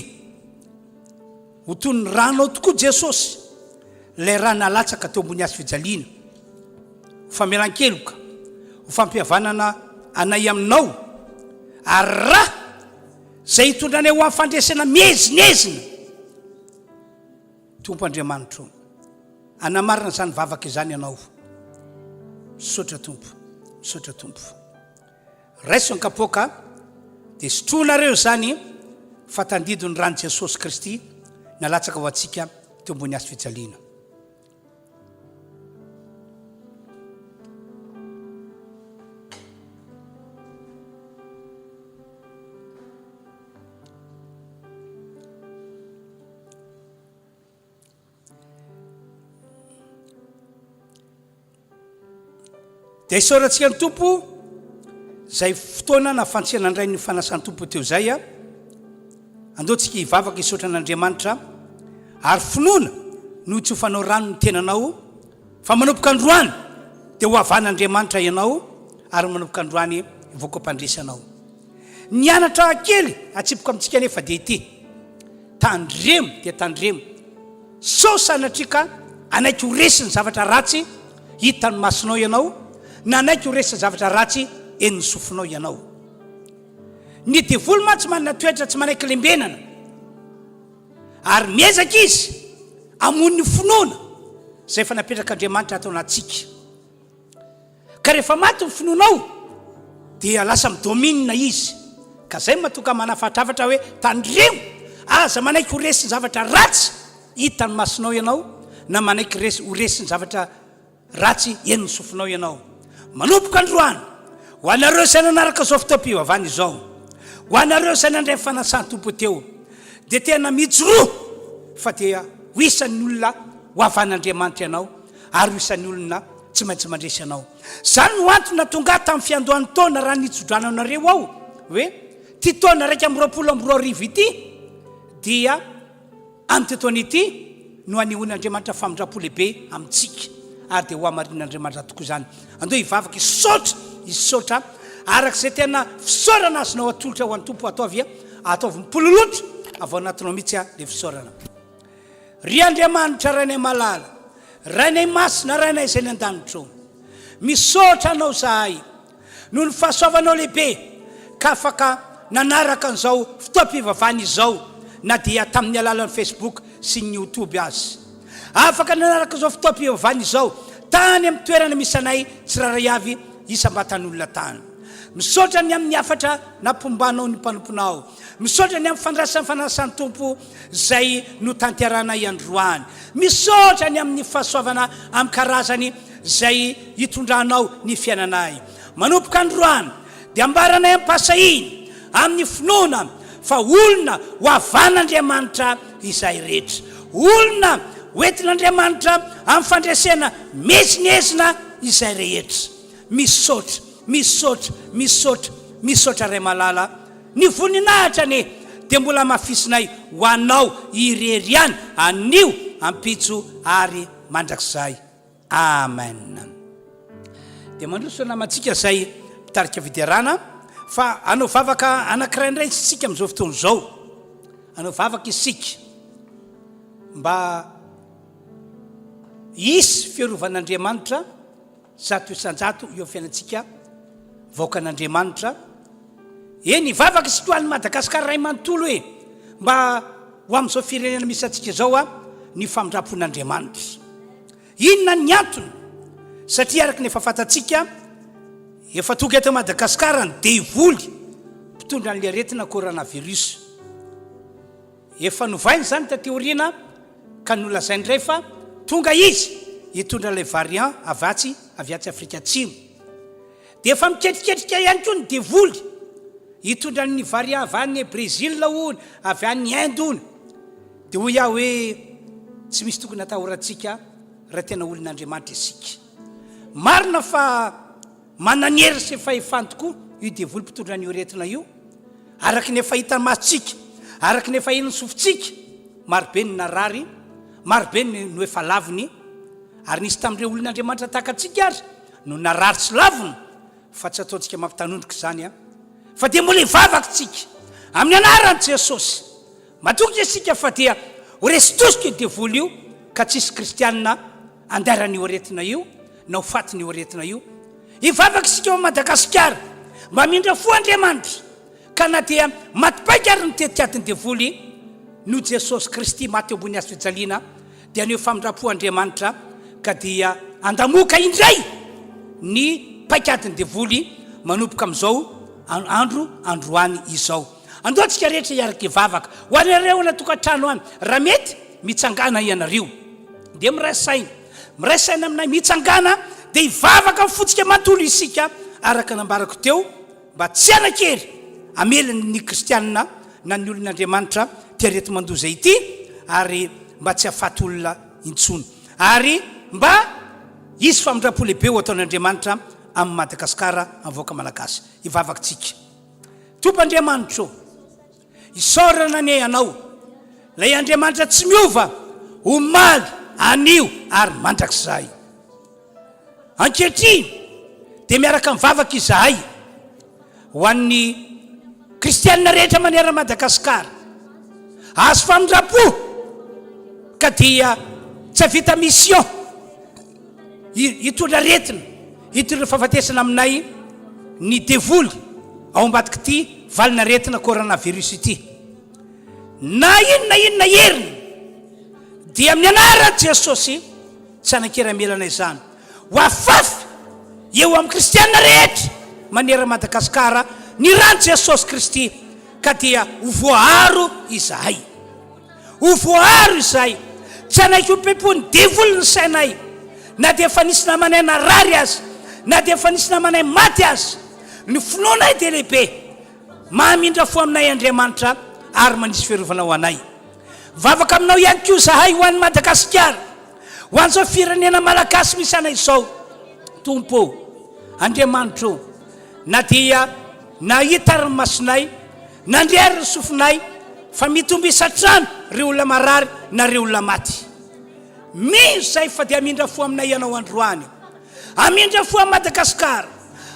ho toy ny Rànao tokoa Jesosy, ilay Rà nalatsaka teo ambony hazo fijaliana, ho famelan-keloka, ho fampihavanana anay Aminao, ary Rà izay hitondra anay ho amin'ny fandresena miezinezina. Tompo Andriamanitro, hanamarina izany vavaka izany Ianao. Misaotra Tompo, misaotra Tompo. Raiso ny kapoaka, dia sotroinareo izany fa tandido ny ran'i Jesosy Kristy nalatsaka ho antsika teo ambony hazo fijaliana. Dia isaorantsika ny Tompo izay fotoana nahafantsika nandray ny fanasan'ny Tompo teo izay a. Andao tsika hivavaka hisaotra an'Andriamanitra ary finoana no tsy ho fanao rano ny tenanao fa manomboka androany dia ho havan'Andriamanitra ianao ary manomboka androany hivoaka mpandresy anao. Ny anatra kely atsipiko amintsika anefa dia ity, tandremo dia tandremo sao sanatria ka hanaiky ho resin'ny zavatra ratsy hitan'ny masonao ianao na hanaiky ho resin'ny zavatra ratsy henon'ny sofinao ianao. Ny devoly mantsy manana toetra tsy manaiky lembenana ary miezaka izy hamono ny finoana izay efa napetrak'Andriamanitra ato anatintsika. Ka rehefa maty ny finoanao dia lasa mi-domine izy. Ka zay mahatonga manafatrafatra hoe tandremo, aza manaiky ho resin'ny zavatra ratsy hitan'ny masonao ianao na manaiky resy ho resin'ny zavatra ratsy henon'ny sofinao ianao. Manomboka androany, ho anareo izay nanaraka izao fotoam-pivavahana izao, ho anareo izay nandray ny fanasan'ny Tompo teo, dia tena mijoroa fa dia ho isan'ny olona ho havan'Andriamanitra ianao ary ho isan'ny olona tsy maintsy mandresy anao. Izany no antony nahatonga ahy tamin'ny fiandohan'ny taona raha nitsodrano anareo aho hoe ity taona 2021 ity. Dia amin'ity taona ity no hanehoan'Andriamanitra famindram-po lehibe amintsika, ary dia hohamarin'Andriamanitra tokoa izany. Andeha hivavaka hisaotra, hisaotra araka izay tena fisaorana azonao atolotra ho an'ny Tompo. Ataovy, ataovy mipololotra avy ao anatinao mihitsy ilay fisaorana. Ry Andriamanitra Rainay malala, Rainay masina, Rainay izay any an-danitra ô, misaotra Anao izahay noho ny fahasoavanao lehibe ka afaka nanaraka an'izao fotoam-pivavahana izao na dia tamin'ny alalan'ny Facebook sy ny YouTube aza. Afaka nanaraka izao fotoam-pivavahana izao tany amin'ny toerana misy anay tsirairay avy isam-batan'olona tany. Misaotra ny amin'ny hafatra nampombanao ny mpanomponao. Misaotra ny amin'ny fandraisan'ny fanasan'ny Tompo izay notanterahanay androany. Misaotra ny amin'ny fahasoavana amin'ny karazany izay hitondranao ny fiainanay. Manomboka androany dia ambaranay am-pahasahiana amin'ny finoana fa olona ho havan'Andriamanitra izahay rehetra. Olona ho entin'Andriamanitra amin'ny fandresena miezinezina izahay rehetra. Misaotra, misaotra, misaotra, misaotra Ray malala. Ny voninahitra anie dia mbola hamafisinay ho Anao irery ihany anio, ampitso ary mandrakizay. Amen. Dia mandroso ny namantsika izay mpitarika fiderana fa hanao vavaka anankiray indray isika amin'izao fotoana izao. Hanao vavaka isika mba hisy fiarovan'Andriamanitra 100% eo amin'ny fiainantsika vahoakan'Andriamanitra. Eny, hivavaka isika ho an'i Madagasikara iray manontolo e, mba ho amin'izao firenena misy antsika izao a, ny famindram-pon'Andriamanitra. Inona ny antony? Satria araka ny efa fantatsika, efa tonga eto Madagasikara ny devoly mpitondra an'ilay aretina coronavirus. Efa novaina izany taty aoriana ka nolazainy indray fa tonga izy hitondra ilay variant avy atsy avy atsy Afrika Atsimo. Dia efa miketriketrika ihany koa ny devoly hitondra ny variant avy any Brésil hono, avy any Inde hono. Dia hoy aho hoe tsy misy tokony hatahorantsika raha tena olon'Andriamanitra isika. Marina fa Manana hery sy fahefany tokoa io devoly mpitondra an'io aretina io, araka ny efa hitan'ny masontsika, araka ny efa henon'ny sofintsika. Marobe ny narary, marobe ny no efa laviny, ary nisy tamin'ireo olon'Andriamanitra tahaka antsika ary no narary sy lavina, fa tsy ataontsika mampitanondrika izany an! Fa dia mbola hivavaka isika, amin'ny anaran'i Jesosy. Matoky isika fa dia ho resy tosika io devoly io ka tsy hisy kristianina andairan'io aretina io na ho fatin'io aretina io. Hivavaka isika ao Madagasikara mba hamindra fo Andriamanitra ka na dia maty paika ary ny tetikadin'ny devoly noho Jesosy Kristy maty eo ambony hazo fijaliana dia haneho famindram-po Andriamanitra ka dia handamoka indray ny paikadin'ny devoly manomboka amin'izao andro androany izao. Andao antsika rehetra hiaraka hivavaka. Ho anareo any an-tokantrano any, raha mety, mitsangàna ianareo. Dia miray saina. Miray saina aminay, mitsangàna, dia hivavaka amin'ny fontsika manontolo isika, araka ny nambarako teo, mba tsy hanan-kery hamely ny kristiana na ny olon'Andriamanitra ity areti-mandoza ity, ary mba tsy hahafaty olona intsony. Ary mba hisy famindram-po lehibe ho ataon'Andriamanitra amin'i Madagasikara, amin'ny vahoaka malagasy. Hivavaka isika. Tompo Andriamanitro ô, isaorana anie Ianao, ilay Andriamanitra tsy miova, omaly, anio ary mandrakizay. Ankehitriny dia miaraka mivavaka izahay ho an'ny kristianina rehetra manerana Madagasikara. Azo famindram-po ka dia tsy havita mission. Hitondra aretina, hitondra fahafatesana aminay ny devoly ao ambadik'ity valin'aretina coronavirus ity. Na inona inona heriny dia amin'ny anaran'i Jesosy tsy hanan-kery hamelana izany. Ho afafy eo amin'ny kristiana rehetra manerana Madagasikara ny ran'i Jesosy Kristy ka dia ho voaaro izahay. Ho voaaro izahay. Tsy hanaiky ho pempoin'ny devoly ny sainay, na dia efa nisy namanay narary aza, na dia efa nisy namanay maty aza. Ny finoanay dia lehibe. Mahamindra fo aminay Andriamanitra ary manisy fiarovana ho anay. Mivavaka aminao ihany koa izahay ho an'i Madagasikara, ho an'izao firenena malagasy misy anay izao. Tompo ô, Andriamanitra ô, na dia nahita ary ny masonay, Nandre ary ny sofinay. Fa mitombo isa hatrany ireo olona marary na ireo olona maty. Mino izahay fa dia hamindra fo aminay Ianao androany. Hamindra fo amin'i Madagasikara.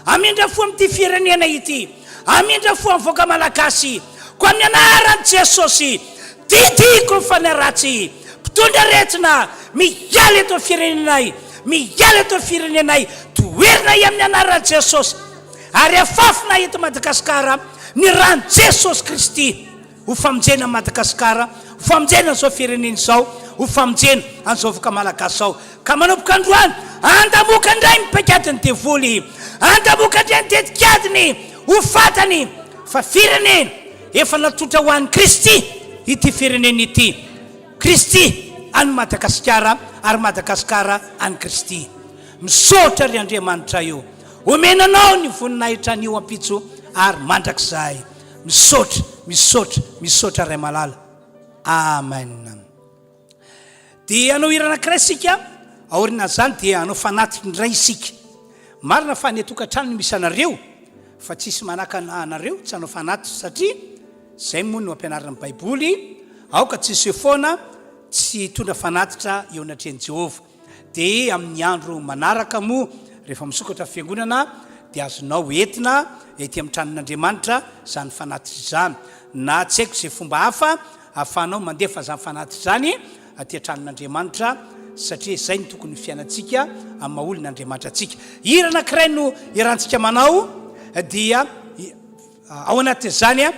Hamindra fo amin'ity firenena ity. Hamindra fo amin'ny vahoaka Malagasy. Koa amin'ny anaran'i Jesosy, didiko ny fanahy ratsy, mpitondra aretina, miala eto amin'ny firenenay, miala eto amin'ny firenenay, toherinay amin'ny anaran'i Jesosy, ary afafinay eto Madagasikara ny ran'i Jesosy Kristy. Ho famonjena an'i Madagasikara, ho famonjena an'izao firenena izao, ho famonjena an'izao vahoaka malagasy izao. Ka manomboka androany, andamoka indray ny paikadin'ny devoly, andamoka indray ny tetikadiny, ho fantany fa firenena efa natolotra ho an'i Kristy ity firenena ity. Kristy an'i Madagasikara ary Madagasikara an'i Kristy. Misaotra ry Andriamanitray o! Omena Anao ny voninahitra anio ampitso ary mandrakizay. Misaotra, misaotra, misaotra Ray malala. Amen. Dia hanao hira anankiray isika, aorianan'izany dia hanao fanatitra indray isika. Marina fa any an-tokantrano no misy anareo, fa tsisy manakana anareo tsy hanao fanatitra satria izay moa no ampianarin'ny Baiboly, aoka tsy hiseho foana tsy hitondra fanatitra eo anatrehan'i Jehovah. Dia amin'ny andro manaraka moa rehefa misokatra ny fiangonana dia azonao entina ety amin'ny tranon'Andriamanitra izany fanatitra izany na tsy haiko izay fomba hafa ahafahanao mandefa izany fanatitra izany aty an-tranon'Andriamanitra satria izay no tokony ho fiainantsika amin'ny maha olon'Andriamanitra antsika. Hira anankiray no iarahantsika manao dia ao anatin'izany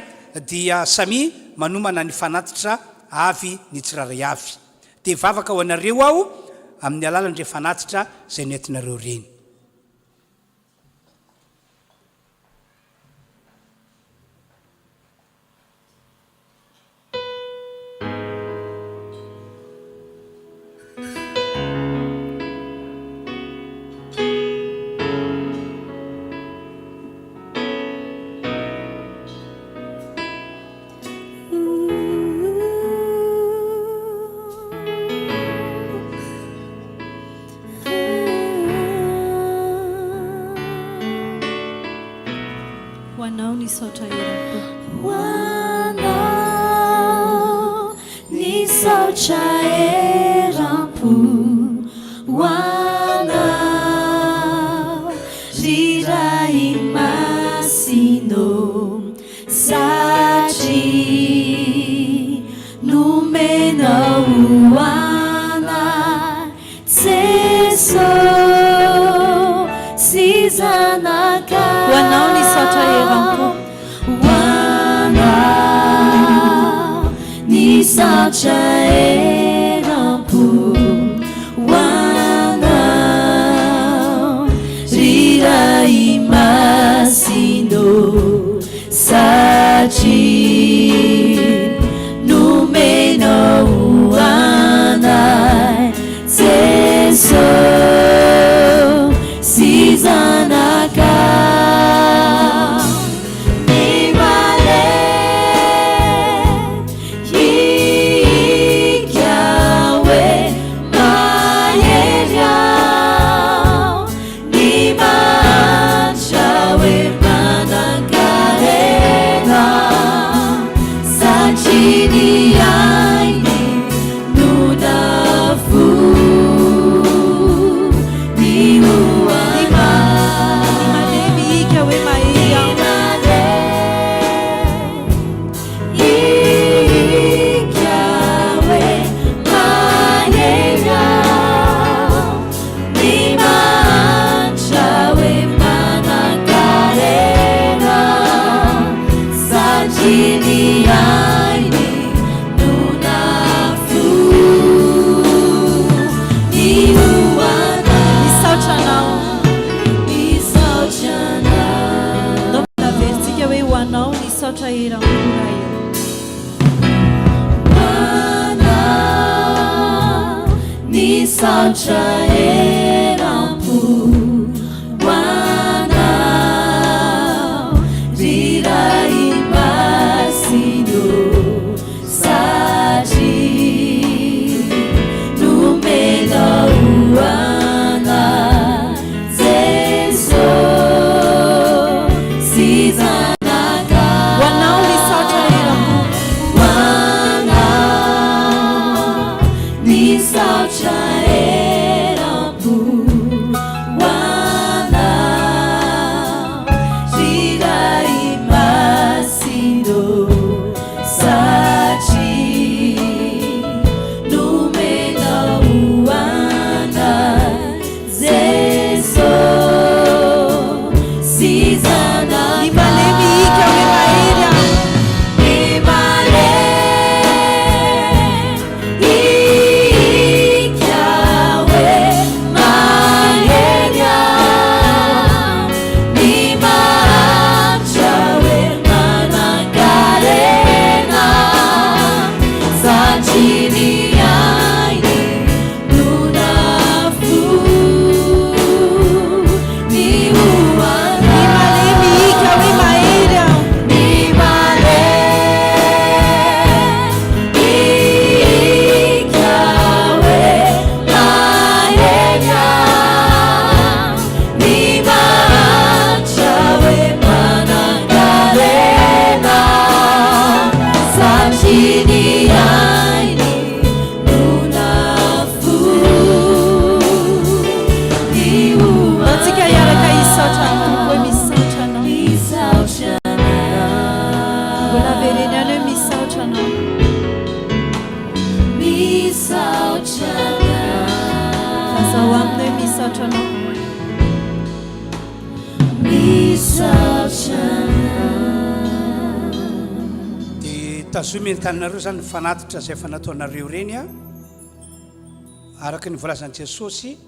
dia samia manomana ny fanatitra avy ny tsirairay avy. Dia hivavaka ho anareo aho amin'ny alalan'ireny fanatitra izay nentinareo ireny. Ho anao ny saotra eram-po. Ho anao ny saotra eram-po. Ho anao ry Ray Masina ô. Satria nomenao ho anay Jeso sy Zanakao. Ho anao ny saotra eram-po. Ho anao ny saotra eram-po. Ho anao ry Ray Masina ô. Satria nomenao ho anay Jeso sy Zanakao ny malehika hoe mahery aho. Ny mahantra hoe manan-karena, satria ny ainy no navoiny ho Ny malemy hika hoe mahery aho. Ny malemy hika hoe mahery aho. Ny mahantra hoe manan-karena, satria ny ainy no nafoiny ho anay. Misaotra Anao. Misaotra Anao. Ndao mbola averintsika hoe ho Anao ny saotra eram-po Ray ô. Ho anao ny saotra eram-po, ho anao ry Ray Masina ô, satria nomenao ho anay Jeso sy Zanakao. Ho anao ny saotra eram-po. Ho Tazomy eny tananareo izany ny fanatitra izay efa nataonareo ireny a. Araka ny voalazan'i Jesosy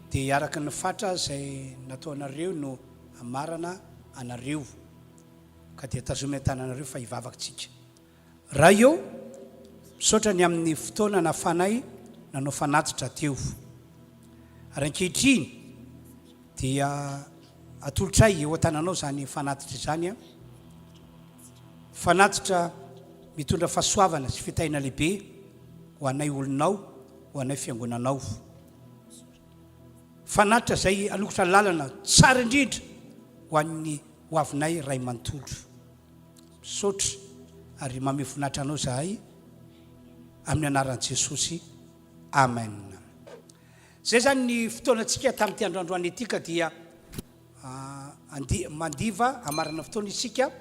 dia araka ny fatra izay nataonareo no hamarana anareo. Ka dia tazomy eny tananareo fa hivavaka tsika. Ray ô, misaotra ny amin'ny fotoana nahafanay nanao fanatitra teo. Ary ankehitriny dia atolotray eo an-tananao izany fanatitra izany, fanatitra mitondra fahasoavana sy fitahiana lehibe ho anay olonao, ho anay fiangonanao. Fanatitra izay hanokatra lalana tsara indrindra ho an'ny ho avinay Ray manontolo. Misaotra ary mamehy voninahitra anao izahay amin'ny anaran'i Jesosy. Amen. Zay zany ny fotoanantsika tamin'ity androandroany ity ka dia andi mandiva hamarana fotoana isika.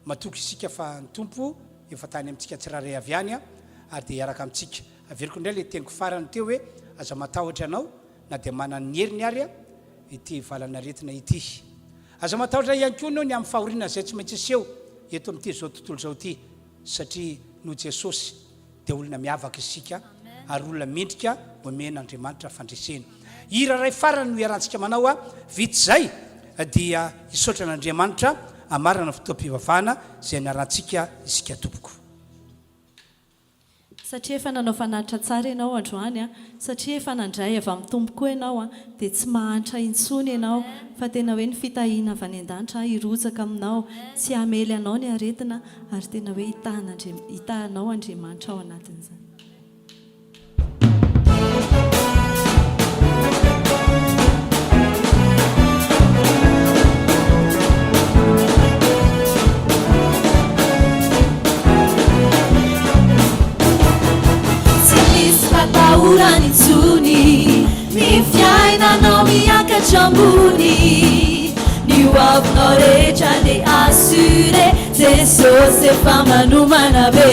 Matoky isika fa ny Tompo efa tany amintsika tsirairay avy any ary dia hiaraka amintsika. Averiko indray ilay teniko farany teo hoe aza matahotra ianao na dia manana ny heriny ary ity valan'aretina ity. Aza matahotra ihany koa ianao ny amin'ny fahoriana izay tsy maintsy hiseho eto amin'ity izao tontolo izao ity, satria noho Jesosy dia olona miavaka isika ary olona mendrika omen'Andriamanitra fandresena. Hira iray farany no iarahantsika manao a, vita izay dia hisaotra an'Andriamanitra hamarana ny fotoam-pivavahana izay niarahantsika isika tompoko. Satria efa nanao fanatitra tsara ianao androany, satria efa nandray avy amin'ny Tompo koa ianao, dia tsy mahantra intsony ianao, fa tena hoe ny fitahiana avy any an-danitra hirotsaka aminao, tsy hamely anao ny aretina, ary tena hoe hitaha anao Andriamanitra ao anatin'izany. Tsy misy fatahorana intsony Ny fiainanao miakatra ambony Ny ho avinao rehetra dia assuré Jesosy efa manomana be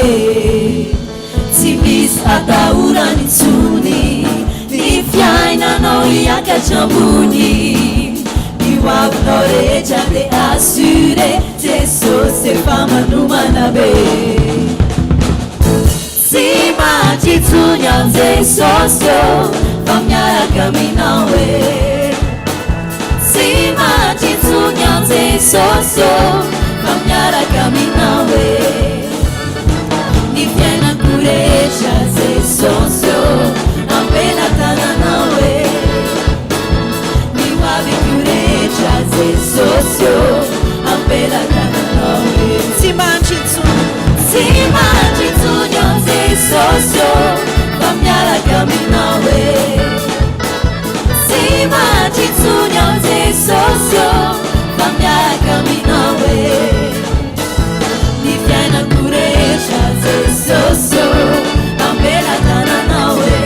Tsy misy atahorana intsony Ny fiainanao hiakatra ambony Ny ho avinao rehetra dia assuré Jesosy efa manomana be Tsy maty intsony aho Jesosy ô Fa miaraka aminao e Tsy maty intsony aho Jesosy ô Fa miaraka aminao e Ny fiainako rehetra Jesosy ô Am-pelatananao e Ny ho aviko rehetra Jesosy ô Am-pelatananao e Tsy mandry intsony. Tsy mandry intsony aho Jesosy ô Fa miaraka aminao e Tsy mandry intsony aho Jesosy ô Fa miaraka aminao e Ny fiainako rehetra Jesosy ô Am-pelatananao e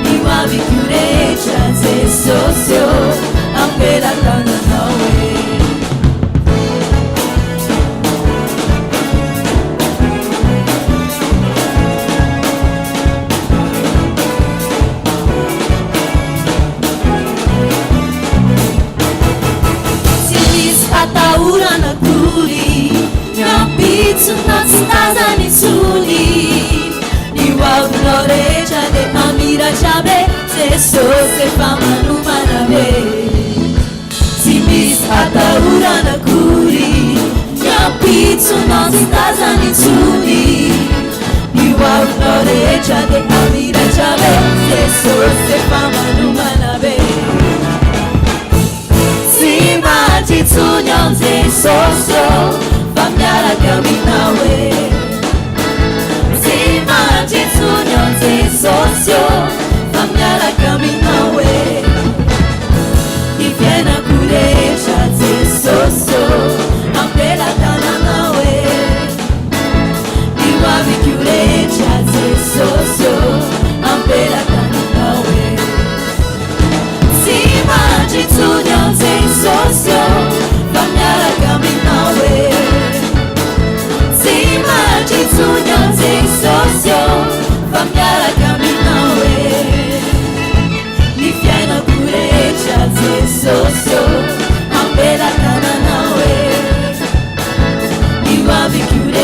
Ny ho aviko rehetra Jesosy ô Am-pelatananao e. Tsy misy atahorana akory Ny ampitso na tsy tazana intsony Ny ho avinao rehetra dia hamiratra be Jesosy efa manomana be Tsy misy atahorana akory Ny ampitso na tsy tazana intsony Ny ho avinao rehetra dia hamiratra be Jesosy efa manomana be Tsy maty intsony aho Jesosy ô Fa miaraka aminao e Tsy maty intsony aho Jesosy ô Fa miaraka aminao e Ny fiainako rehetra Jesosy ô Am-pelatananao e Ny ho aviko rehetra Jesosy ô Am-pelatananao e Tsy mandry intsony aho Jesosy ô Fa miaraka aminao e Tsy mandry intsony aho Jesosy ô Fa miaraka aminao e Ny fiainako rehetra Jesosy ô Am-pelatananao e Ny ho aviko rehetra.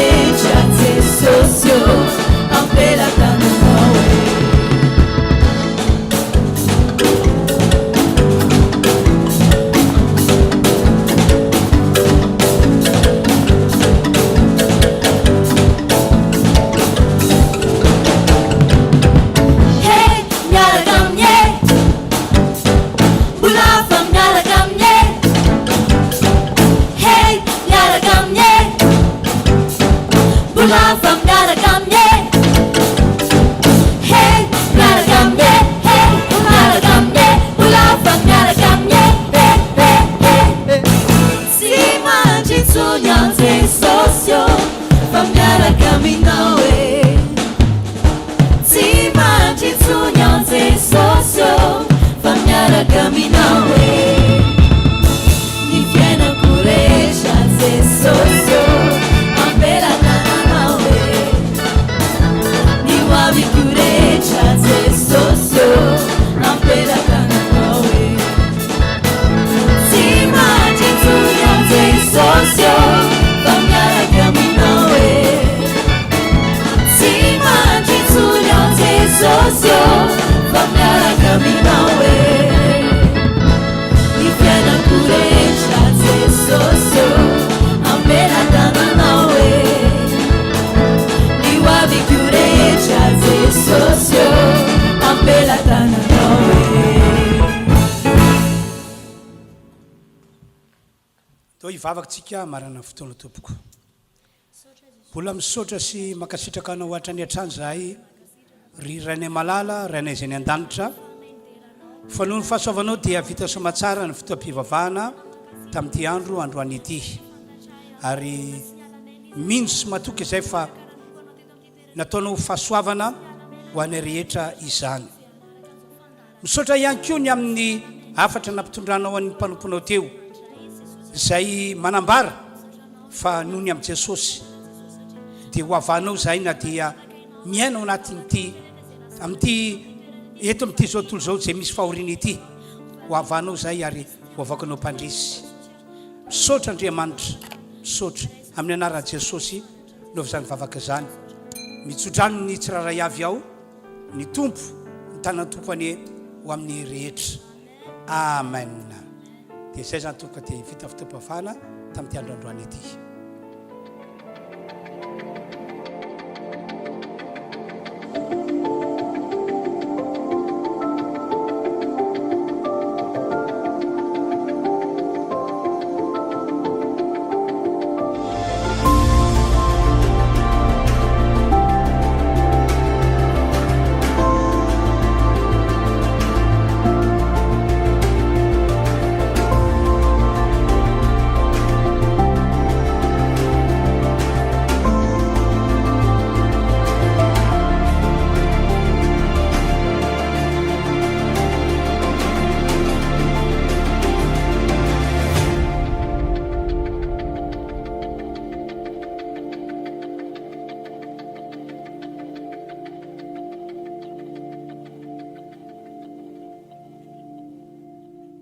Toa hivavaka tsika hamarana ny fotoana tompoko. Mbola misaotra sy mankasitraka anao hatrany hatrany zahay ry Rainay malala, Rainay izay any an-danitra, fa noho ny fahasoavanao dia vita soamatsara ny fotoam-pivavahana tamin'ity andro androany ity. Ary mino sy matoky izay fa nataonao ho fahasoavana ho anay rehetra izany. Misaotra ihany koa ny amin'ny hafatra nampitondranao an'ny mpanomponao teo, izay manambara fa noho ny amin'i Jesosy dia ho havanao izahay na dia miaina ao anatin'ity amin'ity eto amin'ity izao tontolo izao izay misy fahoriana ity. Ho havanao izahay ary ho avoakanao mpandresy. Misaotra Andriamanitra, misaotra amin'ny anaran'i Jesosy no izany vavaka izany. Mitsodrano ny tsirairay avy aho. Ny Tompo, ny tanan'ny Tompo anie ho amin'ny rehetra. Amen. Dia izay izany tompoko dia vita fotoam-pahafahana tamin'ity andro androany ity.